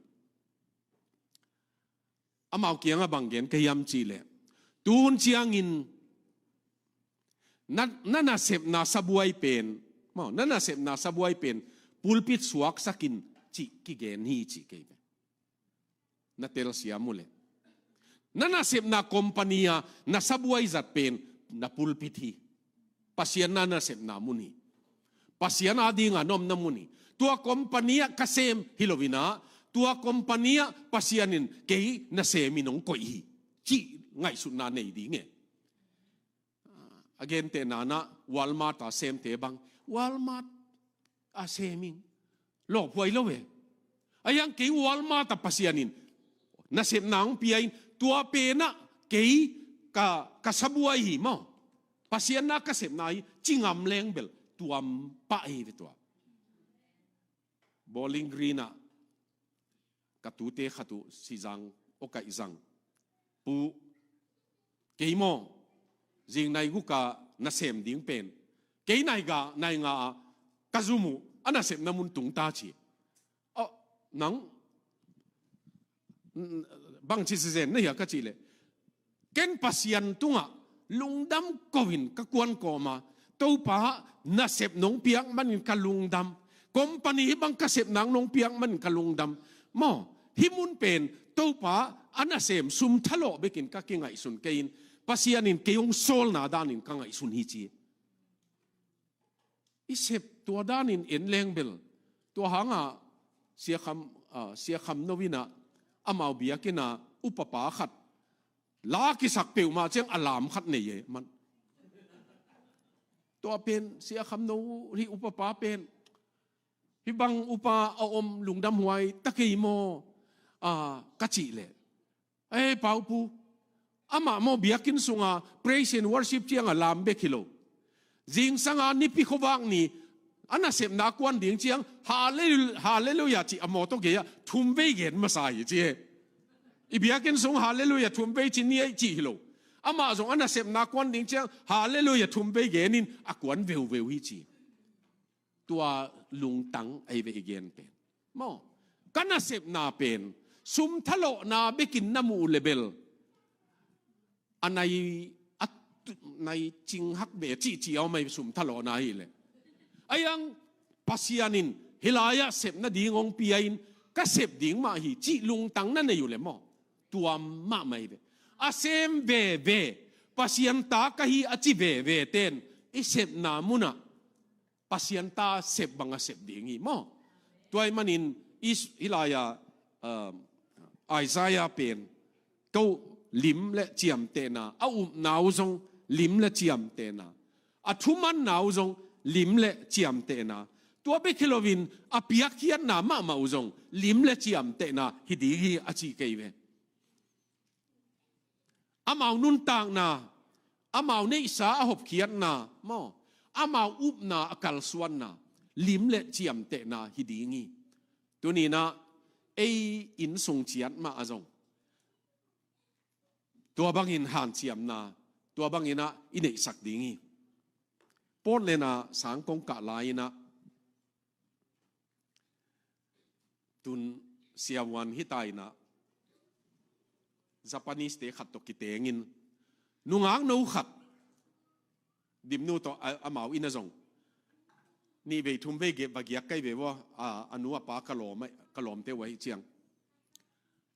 Amau kiangah bang gen ka hiam cih leh, tu hun ciangin na, na nasepna sabuai pen, maw, na nasepna sabuai pen, pulpit suaksak in cih kigen hi cih kei ve. Na telsiam uh leh. Na nasepna company a na sabuai zat pen na pulpit hi. Pasian na nasepna mun hi. Pasian a ding a na omna mun hi. Tua company ah ka sem hi lo in ah, tua company ah Pasian in kei nasem in hong koih hi. Cih ngaihsutna nei ding e. A gentehna in ah Walmart a semte bang. Walmart a sem ing. Lawphuai lo e. A hiang kei Walmart a Pasian in nasepna hong pia in, tua pen ah kei ka, ka sabuai hi maw. Pasian na ka sepna hi, ci ngam leng bel, tuam pah hi ve tua. Bowling Green ah ka tute khat uh, Sizang, aw Kaih Zang. Pu, kei maw, zing nai guk a nasem ding pen. Kei nai ga, nai nga a, ka zum uh, a nasepna mun tung ta ci. Aw, nang, bangci sizen na hia ka cih leh. Ken Pasian tungah lungdam ko in ka kuan kawm a, Topa nasep nong piak manin ka lungdam. Company hih bang ka sep nang nong piak manin ka lungdam. Maw, hih mun pen Topa a nasem sum thalawh bekin ka kingaihsun kei in, Pasian in kei hong sawlna danin ka ngaihsun hi ci. I sep tua danin en leng bel. Tua hangah Sia Kham, ah, Sia Kham No in ah, amau biakinn ah upapa khat la kisak peuhmah ciang a lam khat nei e man. Tua pen Sia Kham No hih upapa pen, hih bang upa a om lungdam huai ta kei maw, ah, ka cih leh. Ei, Paupu, amah maw biakinn sunga praise and worship ciang a lam bek hi lo. Zingsanga nipi khuavak ni a nasepna kuan ding ciang, hallel-, halleluiah cih a mawtaw gei-ah thum vei gen masa hi ci e. I biakinn sung halleluiah thum vei ci ni ei cih hi lo. Amah zong a nasepna kuan ding ciang, halleluiah thum vei genin a kuan veuveu hi ci. Tua lungtang ahi ve i gen pen. Maw, ka nasepna pen, sum thalawhna bekin na muh uh leh bel, a nai, a tu-, nai cing hak ve cihcih a om ahi sum thalawhna hi leh. A hiang Pasian in hih lai-ah sep nading hong pia in, ka sep ding mah hi cih lungtang na nei uh leh maw, tuam mahmah hi ve. A sem veve, Pasian ta ka hi a ci veve ten i sepna munah Pasian ta sep banga sep ding hi maw. Tua ahih manin is-, hih lai-ah, um, Isaiah pen, ko lim le ciamtehna, a upna uh zong lim le ciamtehna, a thumanna uh zong lim le ciamtehna, tua bek hi loin a piakkhiatna mahmah uh zong lim le ciamtehna hi ding hi a ci kei ve. Amau nuntakna, amau neihsa a hopkhiatna, maw, amau upna a kalsuanna, lim le ciamtehna hi ding hi. Tuninah ei innsung ciat mah a zong tua bangin hanciamna, Tua bangin ah i neihsak ding hi. Portland ah sang kong kah lai-in ah, tun siavuan hita in ah, Japanese-te khat tawh kitengin, nungakno khat, Dimnu tawh a, amau inn ah zong nih vei thum vei ge, va giak kei ve ua, a, a nu a pa ka lawm, ka lawmte uh ahi ciang,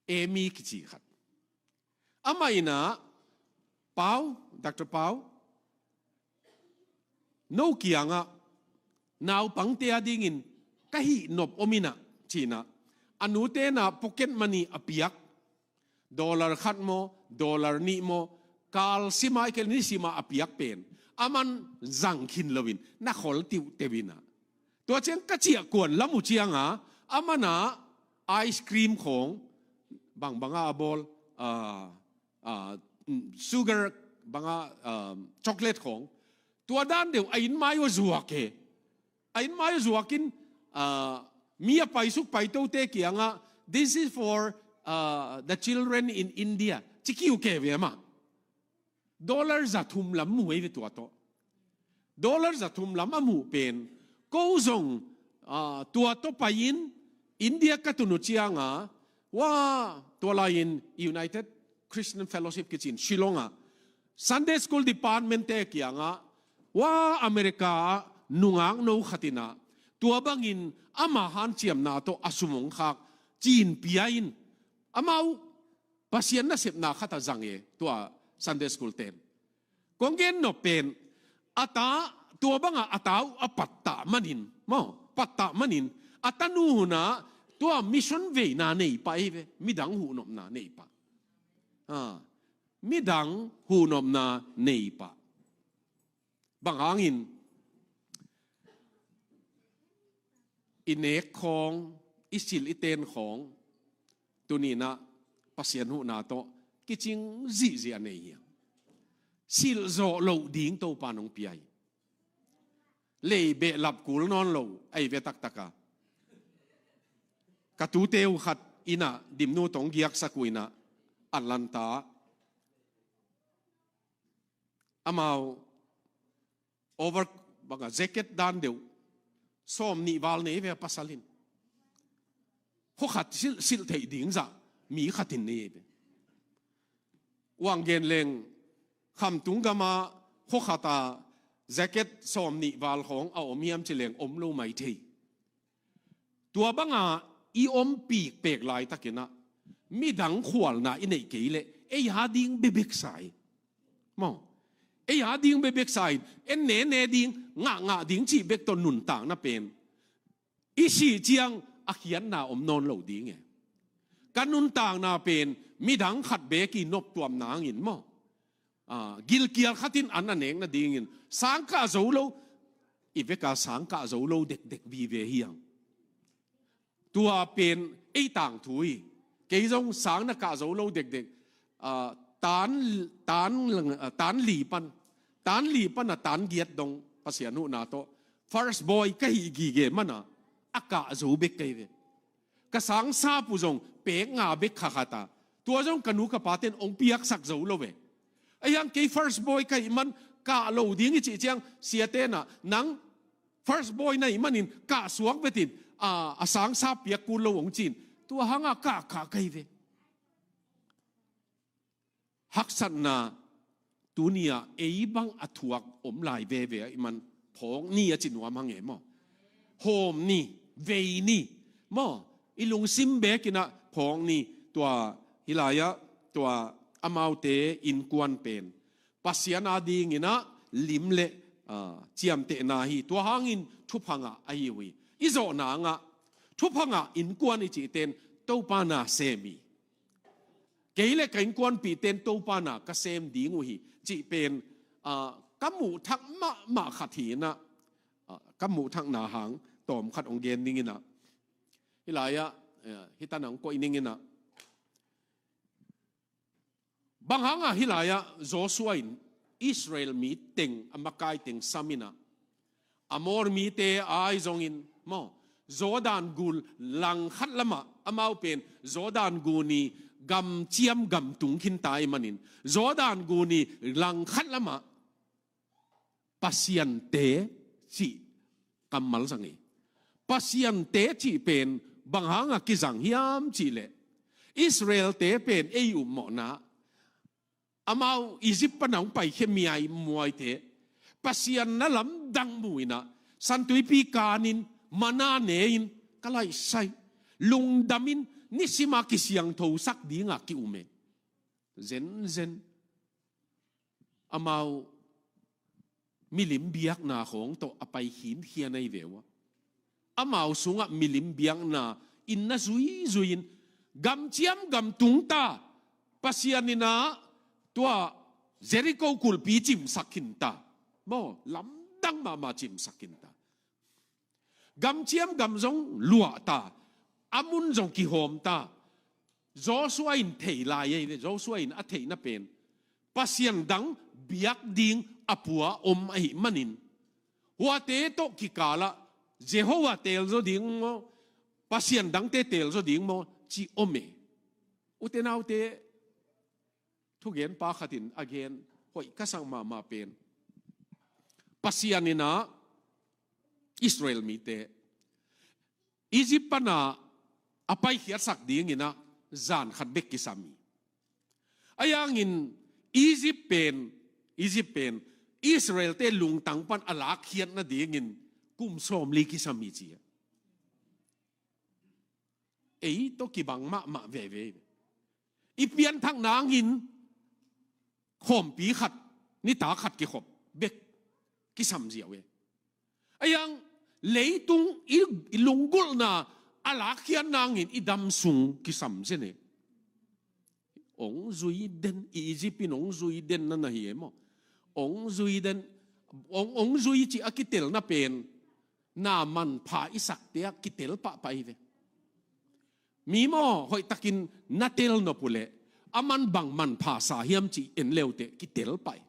Amy kici khat. Amah in ah, Pau, Doctor Pau, no kiangah naupangte a dingin ka hih nop om in ah, ci-in ah, a nute in ah pocket money a piak, dollar khat maw, dollar nih maw, kal sim ah, i kei leh ni sim ah a piak pen, aman zang khin loin na khol tiuhteu in ah. Tua ciang ka ciah kuan lam uh ciangah, aman ah ice cream khawng, bangbang a bawl, ah, ah, sugar bang a, ah, chocolate khawng, tua dan deuh a inn mai uh zuak e. A inn mai uh zuakin, ah, mi a paisuk paitote kiangah, "This is for, ah, the children in India," ci kiu ke ve mah. Dollar za thum lam mu ei ve tua tawh. Dollar za thum lam a muh pen, ko zong, ah, tua tawh pai-in India ka tun uh ciangah, ua, tua lai-in United Christian Fellowship kici-in Shillong ah Sunday School Department-te kiangah, ua, America ah nungakno khat in ah, tua bangin ama hanciamna tawh a sum hong khak, ci-in pia-in, amau Pasian nasepna khat ah zang e, tua Sunday School-ten. Kong gen nop pen, a ta, tua bangah a ta uh a pattah manin, maw, pattah manin, a tanu hun ah tua mission veina nei pah ei ve, midang huhnopna nei pah. Ah, midang huhnopna nei pah. Bang hangin, i nek khawng, i silh i ten khawng, tuni-in ah Pasian huhna tawh kicing zihziah nei hiam? Silh zawh loh ding Topa nong pia hi. Lei behlap kul nawn lo, a hi ve taktak a. Ka tute uh khat in ah, Dimnu tawh hong giaksak uh in ah, Atlanta, amau over, bang a, jacket dan deuh sawm nih val nei ve a pasal in. Khua khat silh, silh theih ding zah mi khat in nei ve. Uang gen leng, khamtung gam ah khua khat ah jacket sawm nih val khawng a om hiam ci leng om lo mai thei. Tua bang a i ompih pek laitakin ah, midang khualna i neih kei leh, ei a ding bekbek sa hi. Maw? Ei a ding bekbek sa hi. En nene ding, ngahngah ding cih bek tawh nuntakna pen, i sih ciang a khiatna om nawn lo ding e. Ka nuntakna pen midang khat bek i noptuamna hangin maw, ah, gilkial khat in an a nek nadingin sang kah zo lo, i vek a sang kah zo lo dekdek vive hi hang. Tua pen ei tangthu hi. Kei zong sang na kah zo lo dekdek, ah, tan, tan, ah, tan li pan, tan li pan a tan giat dong Pasian huhna tawh first boy ka hih gige man a, a kah zo bek kei ve. Ka sang sap uh zong pek nga bek kha khat a, tua zong ka nu ka pate'n hong piaksak zo lo ve. Ahi hang kei first boy ka hih man, kah lo ding i cih ciang, siate'n ah, nang first boy na hih manin kah suak vet in, a, a sang sap piak kul lo hong ci-in, tua hang a kah kha ka hi ve. Haksatna, tuni-ah ei bang a thuak om lai veve ahih man, phawk ni a ci nuam hang e maw. Hawm ni, vei ni, maw. I lungsim bek in ah phawk ni, tua hi lai-ah, tua amaute innkuan pen Pasian a dingin ah lim le, ah, ciamtehna hi. Tua hangin thupha ngah ahi uh hi. I zawh nang ah, thupha ngah innkuan i cihten Topa na sem hi. Kei le ka innkuanpihten Topa na ka sem ding uh hi cih pen, ah, ka muhthak mahmah khat hi in ah, ah, ka muhthakna hang tawm khat hong gen ning in ah. Hi lai-ah, eh, hi tan ah hong koih ning in ah. Bang hang a hi lai-ah Joshua in Israel mi teng, a makai teng sam in ah, Amor mite a ahi zongin maw, Jordan gun langkhat lamah, amau pen Jordan gun i gamciam gam tung khinta ahih manin Jordan gun i langkhat lamah Pasiante cih kammal zang hi. Pasiante cih pen bang hangah kizang hiam cihleh, Israelte pen ei upmawhna, amau Egypt pana hong paikhia miai muaite, Pasian na lamdang mu inah, Santuipi kanin, mana ne-in, ka laihsai, lungdamin, nisima kisiangthosak dinga ki-um e. Zenzen amau milim biakna khawng tawh a pai khinkhian ahi ve uh a. Amau sungah milim biakna in na zuizui-in, gamciam gam tungta, Pasian inah tua Jericho kulhpi cimsak khinta. Maw, lamdang mahmah cimsak khinta. Gamciam gam zong luahta, a mun zong kihawmta. Joshua in thei lai ahi ve, Joshua in a theihna pen Pasian dang biak ding a pua om ahih manin, huate tawh kikalah Jehovah teel zaw ding maw, Pasian dangte teel zaw ding maw, ci om e. Ute naute, thugenpa khatin a gen hoih ka sak mahmah pen, Pasian inah Israel mite Egypt pana a paikhiatsak dinginah zan khat bek kisam hi. Ahi hangin Egypt pen, Egypt pen Israelte lungtang pan a lakkhiat nadingin kum sawmli kisam hi ci a. Ei tawh kibang mahmah veve. I pianthak nangin khawmpi khat, nitak khat kikhop bek kisam ziau e. Ahi hang leitung i, i lunggulhna a lakkhiat nangin i dam sung kisam zen e. Ong zui den, Egypt in ong zui den na na hi e maw. Ong zui den, ong, ong zui cih a kitelna pen na manpha i sakte ah kitel pahpah hi ve. Mi maw, hoihtakin na tel nop uh leh, a man bang manpha sa hiam cih en leuteh kitel pah hi.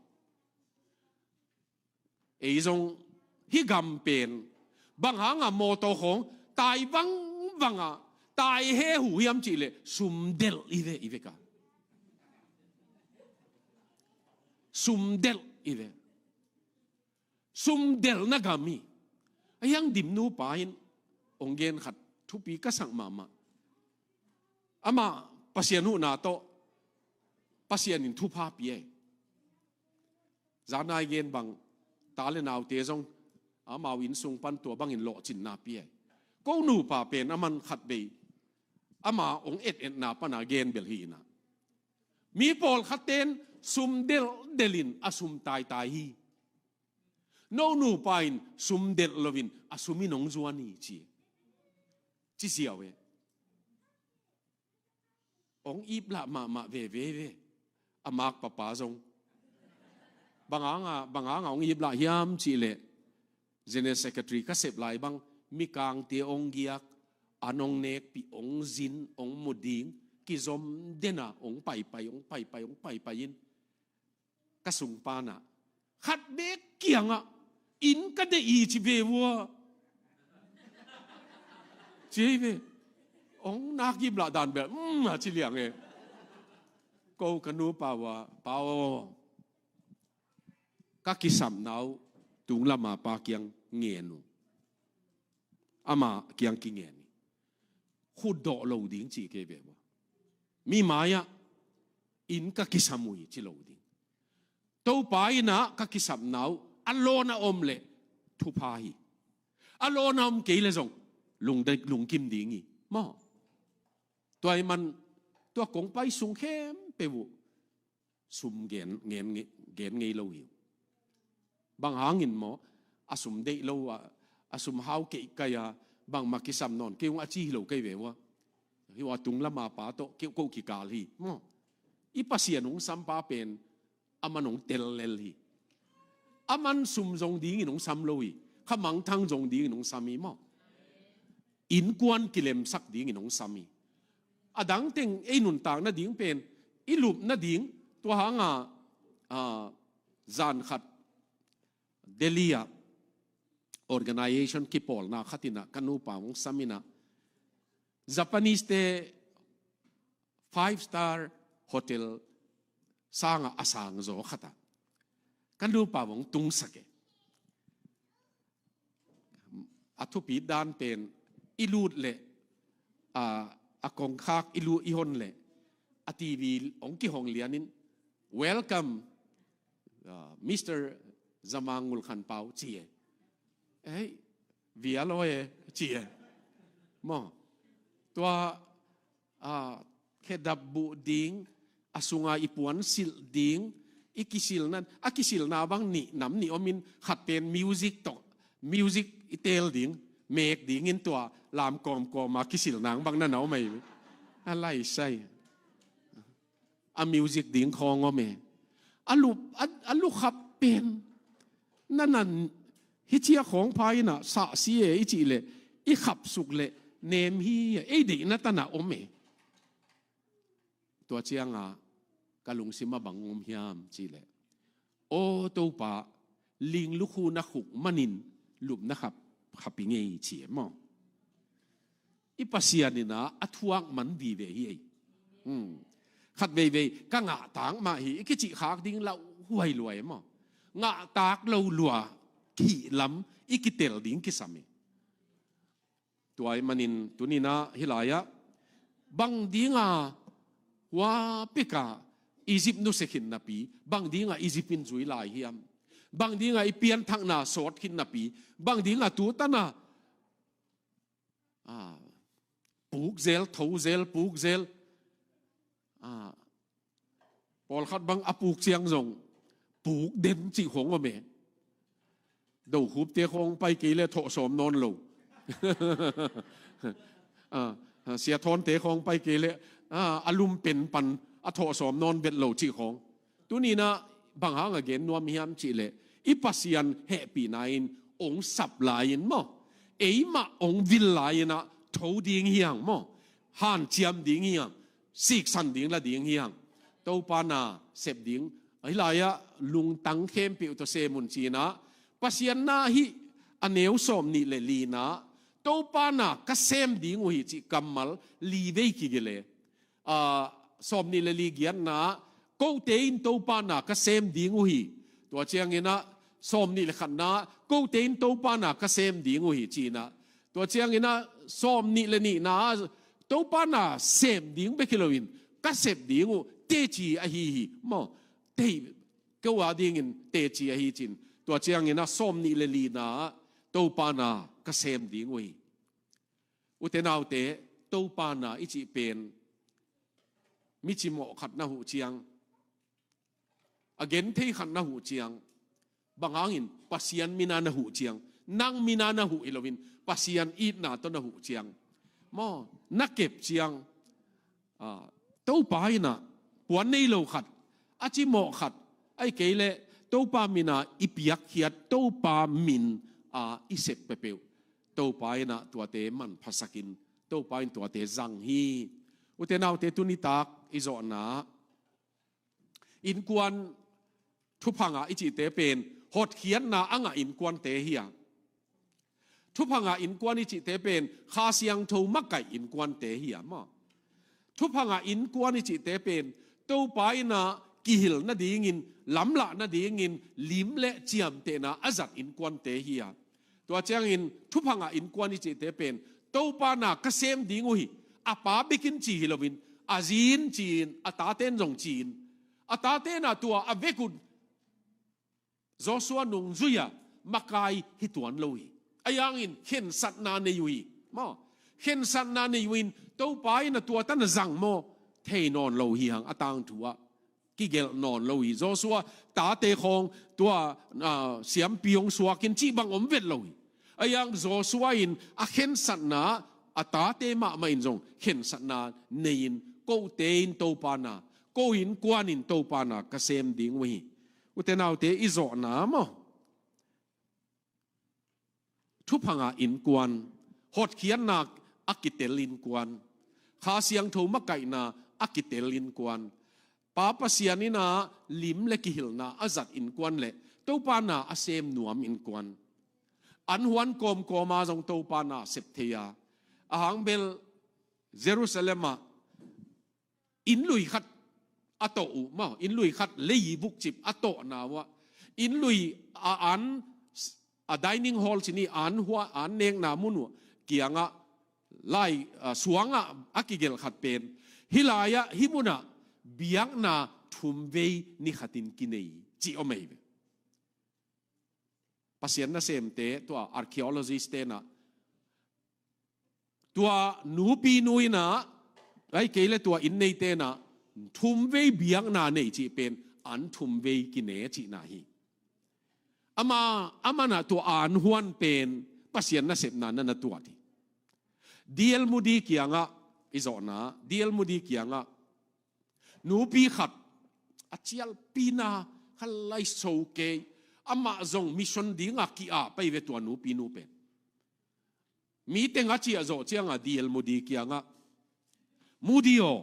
Ei zong hih gam pen bang hangah mawtaw khawng tai vangvangah tai hehu hiam cihleh, sumdelh hi ve, hi ve ka. Sumdelh hi ve. Sumdelhna gam hi. Ahi hang Dimnu pa in ong gen khat thupi ka sak mahmah. Amah Pasian huhna tawh Pasian in thupha pia hi. Zanai gen bang, ta le naute zong amau inn sung pan tua bangin lawhcinna pia hi. Ko nupa pen a man khat bei, ama ong et-etna pana gen bel hi inah, mi pawlkhatten sum delhdelh in a sum taitai hi. No nupa in sum delh loin a sum in ong zuan hi ci, ci ziau e. Ong iplah mahmah veve ve. A mak papa zong bang hanga, bang hanga ong iplah hiam cihleh, General Secretary ka sep lai bang, mikangte ong giak, an ong nekpih, ong zin, ong mu ding, kizom dena ong paipai, ong paipai, ong paipai in ka sungpanah khat bek kiangah, inn ka deih hi ci ve ua. Ci hi ve. Ong nak iplah dan bel, mm, a ci liang e. Ko ka nupa ua, pa aw, ka kisapna uh tung lama pa kiang ngen uh. Ama kiang kingen hi. Khutdawh lo ding ci kei ve ua. Mi mai-ah inn ka kisam uh hi ci lo ding. Topa innah ka kisapna uh a lawn a om leh thupha hi. A lawn a om kei leh zong lungde-, lungkim ding hi. Maw. Tua ahih man tua kong pai sung khempeuh uh sum gen, gen, gen ngei lo hi. Bang hangin maw, a sum deih lo a, a sum hau keihkai a, bangmah kisam nawn kei ung a ci hi lo kei ve ua. Hi ua, tung lama pa tawh keuhkoh kikal hi maw. I Pasian ong sampa pen a man ong tel lel hi. A man sum zong dingin ong sam lo hi. Kha mangthang zong dingin ong sam hi maw. Innkuan kilemsak dingin ong sam hi. A dangteng ei nuntak nading pen, i lup nading, tua hanga, a, zan khat Delhi ah organization kipawlna khat inah ka nupa ong sam inah, Japanese te five star hotel sangah a sang zaw khatah ka nupa bang tungsak e. A thupi dan pen i lut leh, a, a kongkhak i lut i hon leh a T V hong kihong lianin, "Welcome, uh, Mister Zamang Ngulkhanpau," ci e. "Ei, vial aw e," ci e. Maw, tua, a, khedap buh ding, a sunga i puan silh ding, i kisilna, a kisilna bang nih nam nih omin, khat pen music tawh, music i teel ding, mek dingin tua lam kawmkawma kisilna bang na na om ei. A laisai. A music ding khawng om e. A lu, a, a lukhap pen. Na nan hi cia khawng pha ina sah si e i cih leh, i khapsuk leh nem hi e, ei deihna tana om e. Tua cianga ka lungsim a bang om hiam cih leh, "Aw Topa, ling lukhu na khuk manin lupna khap, khap i ngei," ci e maw. I Pasian ina a thuak man vive hi ei. Hmm. Khat veivei ka ngahtak mah hi, i kicih khak ding lauhuai luai e maw. Ngahtak lo lua, kihlam, i kitel ding kisam e. Tua ahih manin tuninah hih lai-ah, bang dinga hua peka Egypt nusia khin napi, bang dinga Egypt in zui lai hiam? Bang dinga i pianthakna sawt khin napi, bang dinga tutana, ah, puk zel, tho zel, puk zel, ah, pawlkhat bang a puk ciang zong puk den cih khawng om e. Dokhupte khawng pai kei leh thawh sawm nawn lo. Ah, ah, siathawnte khawng pai kei leh, ah, a lum pen pan a thawh sawm nawn vet lo cih khawng. Tuninah bang hanga gen nuam hiam cih leh, i Pasian hehpihna in ong sap lai-in maw, eimah ong vil lai-inah tho ding hi hang maw, hanciam ding hi hang, siksan ding la ding hi hang. Topa na sep ding, hih lai-ah lungtang khempeuh tawh sem un cinah, Pasian na hih a neu sawm nih le lina, Topa na ka sem ding uh hi cih kammal li vei kigelh e. Ah, sawm nih le li giatna, kote in Topa na ka sem ding uh hi. Tua cianginah sawm nih le khatna, kote in Topa na ka sem ding uh hi cinah. Tua cianginah sawm nih le nihna, Topa na sem ding bek hi loin ka sep ding uh teci ahi hi. Maw, tei, keu a dingin teci ahi cin. Tua cianginah sawm nih le lina, Topa na ka sem ding uh hi. Ute naute, Topa na i cih pen mi cimawh khat na huh ciang, a genthei khat na huh ciang, bang hangin Pasian mina na huh ciang, nang mina na huh hi loin Pasian itna tawh na huh ciang, maw, na kep ciang, ah, Topa inah puan nei lo khat, a cimawh khat, ahih kei leh Topa mina i piakkhiat, Topa min a i sep peuhpeuh, Topa inah tuate manphasakin, Topa in tuate zang hi. Ute naute, tunitak i zawhna, innkuan, thuphanga i cihte pen hotkhiatna a ngah innkuante hi a. Thuphanga innkuan i cihte pen Kha Siangtho makaih innkuante hi a maw. Thuphanga innkuan i cihte pen Topa inah kihil nadingin, lamlah nadingin, lim le ciamtehna a zat innkuante hi a. Tua ciangin thuphanga innkuan i cihte pen Topa na ka sem ding uh hi. A pa bekin ci hi loin, a zi in ci-in, a tate in zong ci-in, a tate na tua a vekun Joshua nungzui-a makai hi tuan lo hi. Ahi hangin khensatna nei uh hi. Maw, khensatna nei uh in Topa inah tua tana zang maw, thei nawn lo hi hang, a tangthu-ah kigelh nawn lo hi. Joshua tate khawng tua, ah, siampi hong suakin cih bang om vet lo hi. Ahi hang Joshua in a khensatna, a tate mahmah in zong khensatna nei-in, kote in Topa na, ko innkuan in Topa na ka sem ding uh hi. Ute naute, i zawhna maw, thuphanga innkuan, hotkhiatna a kitel innkuan, Kha Siangtho makaihna a kitel innkuan, Pa Pasian inah lim le kihilna a zat innkuan le Topa na a sem nuam innkuan, an huan kawmkawma zong Topa na sep thei a, a hang bel Jerusalem ah Inn lui khat a tawh uh maw, inn lui khat lei vukcip a tawhna uh ah, inn lui a an, a dining hall ci ni, an hua, an nekna mun uh kiangah lai, ah, suangah a kigelh khat pen, hih lai-ah, hih munah biakna thumvei ni khatin kinei ci om ahi ve. Pasian nasemte, tua archaeologist tenah, tua nupinu inah, ai kei le tua inn nei tenah, thumvei biakna nei cih pen an thumvei kine cihna hi. Ama, amanah tua an huan pen Pasian nasepna na na tuat hi. D L Moody kiangah i zawhna, D L Moody kiangah nupi khat a cialpina kha lai so kei, amah zong mission dingah ki-ap ahi ve tua nupinu pen. Mi teng a ciah zawh ciangah D L Moody kiangah, "Moody aw,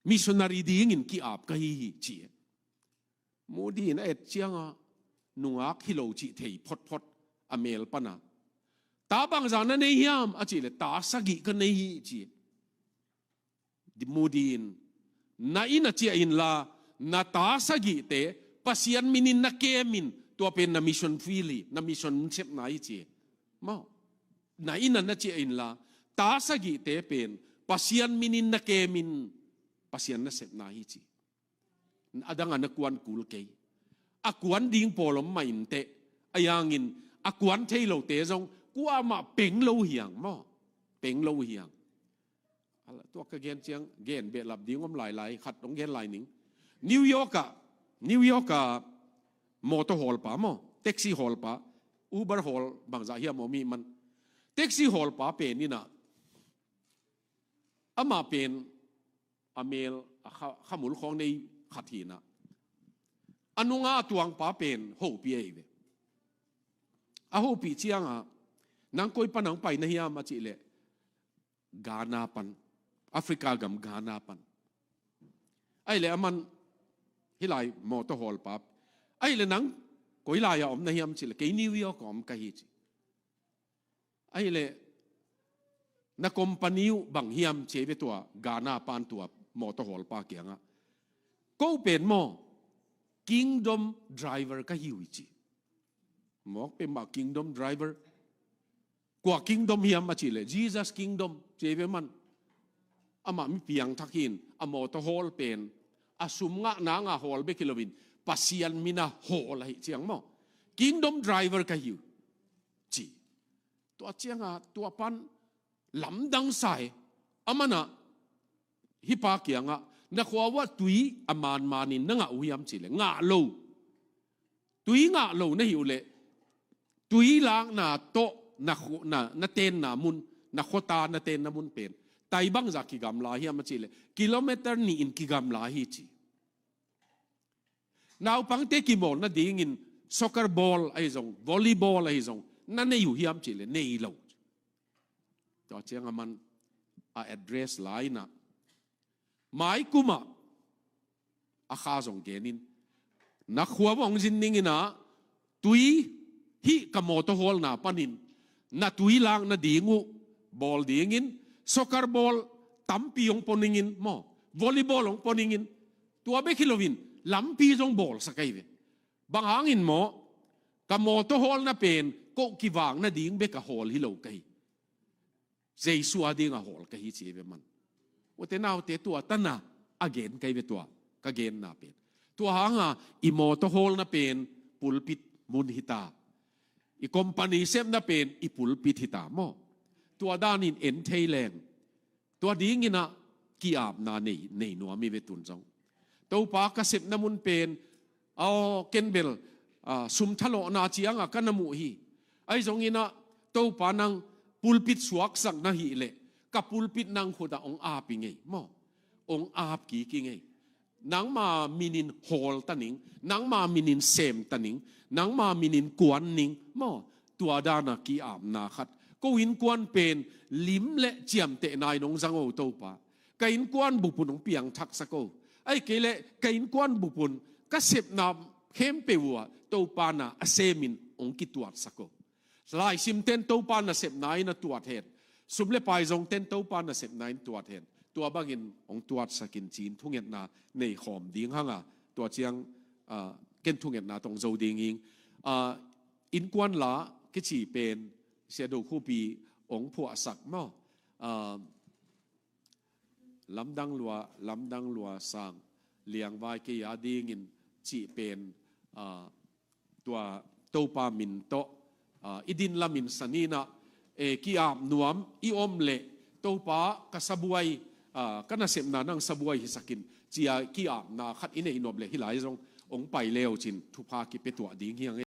missionary dingin ki-ap ka hi hi," ci. Moody in a et ciangah nungak hi lo cih thei photphot a mel pana, "Ta bangzah na nei hiam?" a cih le, "Ta sagih ka nei hi," ci. Moody in, "Na inn ah ciah inla, na ta sagihte Pasian minin na kem in, tua pen na mission field hi, na mission sepna hi," ci. Maw, "Na inn ah na ciah inla, ta sagihte pen Pasian minin na kem in, Pasian nasepna hi," ci. "A dangah na kuan kul kei. A kuan ding pawl om mah inteh, a yangin a kuan thei lote zong kuamah peng lo hiang maw, peng lo hiang." Ala, tua ka gen ciang, gen behlap ding om lailai, khat hong gen lai ning. New York ah, New York ah, mawtaw hawlpa maw, taxi hawlpa, Uber hawl bangzah hiam om hi man. Taxi hawlpa pen inah, amah pen a mel a kha, khamul khawng nei khat hinah, a nunga a tuangpa pen hopih ahi ve. A hopih ciangah, "Nang koi pan nang pai na hiam?" a cih leh, "Ghana pan, Africa gam Ghana pan." Ahih leh aman, "Hih lai mawtaw hawlpa, ahih leh nang koi lai-ah om na hiam?" ci leh, "Kei New York ah om ka hi," ci. "Ahih leh na company uh bang hiam?" ci ve tua Ghana pan tua mawtaw hawlpa kiangah. "Ko pen maw, Kingdom Driver ka hi uh hi," ci. Mawk pen mah Kingdom Driver. "Kua Kingdom hiam?" a cih leh, "Jesus Kingdom," ci ve man. Amah mi piangthak hi-in, a mawtaw hawl pen a sum ngah nanga hawl bek hi loin, Pasian mina hawl ahih ciang maw, "Kingdom Driver ka hi uh," ci. Tua ciangah tua pan lamdang sa hi. Amanah hih pa kiangah, "Na khua uah tui a manmanin na ngah uh hiam?" ci leh, "Ngah lo." "Tui ngah lo na hih uh leh, tui lakna tawh na khu-, na, na tenna mun, na khuata na tenna mun pen tai bangzah kigamla hiam?" a cih leh, "Kilometer nih in kigamla hi," ci. "Naupangte kimawl nadingin soccer ball ahi zong, volleyball ahi zong na nei uh hiam?" cih leh, "Nei lo." Tua ciang aman a address la inah, "Mai kumah," a kha zong genin, "na khua uah hong zin ning inah, tui, hih ka mawtaw hawlna panin na tui lak nading uh bawl dingin, soccer ball tampi hong pua ning in maw, volleyball hong pua ning in, tua bek hi loin lampi zong bawlsak ahi ve. Bang hangin maw, ka mawtaw hawlna pen ko kivak nading bek a hawl hi lo ka hi. Jesu a dingah hawl ka hi," ci ve man. Ute naute, tua tana a gen ka hi ve tua, ka genna pen. Tua hanga i mawtaw hawlna pen pulpit mun hi ta. I company sepna pen i pulpit hi ta maw. Tua danin en thei leng, tua dinginah ki-apna nei, nei nuam hi ve tun zong. "Topa, ka sepna mun pen, aw, ken bel, ah, sum thalawhna ciangah ka na muh hi. Ahi zonginah, Topa, nang pulpit suaksak na hih leh, ka pulpit nang khutah hong ap hi ngei maw. Hong ap kik hi ngei. Nangma minin hawl ta ning, nangma minin sem ta ning, nangma minin kuan ning maw." Tua dana ki-apna khat. "Ko innkuan pen lim le ciamtehna in hong zang o Topa. Ka innkuan bupun hong piangthaksak o. Ahih kei leh ka innkuan bupun ka sepna khempeuh uh ah Topa na a semin hong kituatsak o. Laisimten Topa nasepna in a tuat hen. Sum le pai zongten Topa nasepna in tuat hen. tua bangin hong tuatsakin ci-in thungetna nei khawm ding hanga, tua ciang, ah, ken thungetna tawh hong zo ding ing. Ah, innkuan la kici pen Sia Do Khup in hong phuahsak maw. Ah, lamdang lua, lamdang lua sang, liangvai kei a dingin cih pen, ah, tua Topa min tawh, ah, i din lamin saninah, eh, ki-ap nuam i om leh, Topa ka sabuai, ah, ka nasepna nang sabuai hisakin, cia ki-apna khat i neih nop leh hih lai zong hong pai leucin thupha kipia tuah ding hi hang e.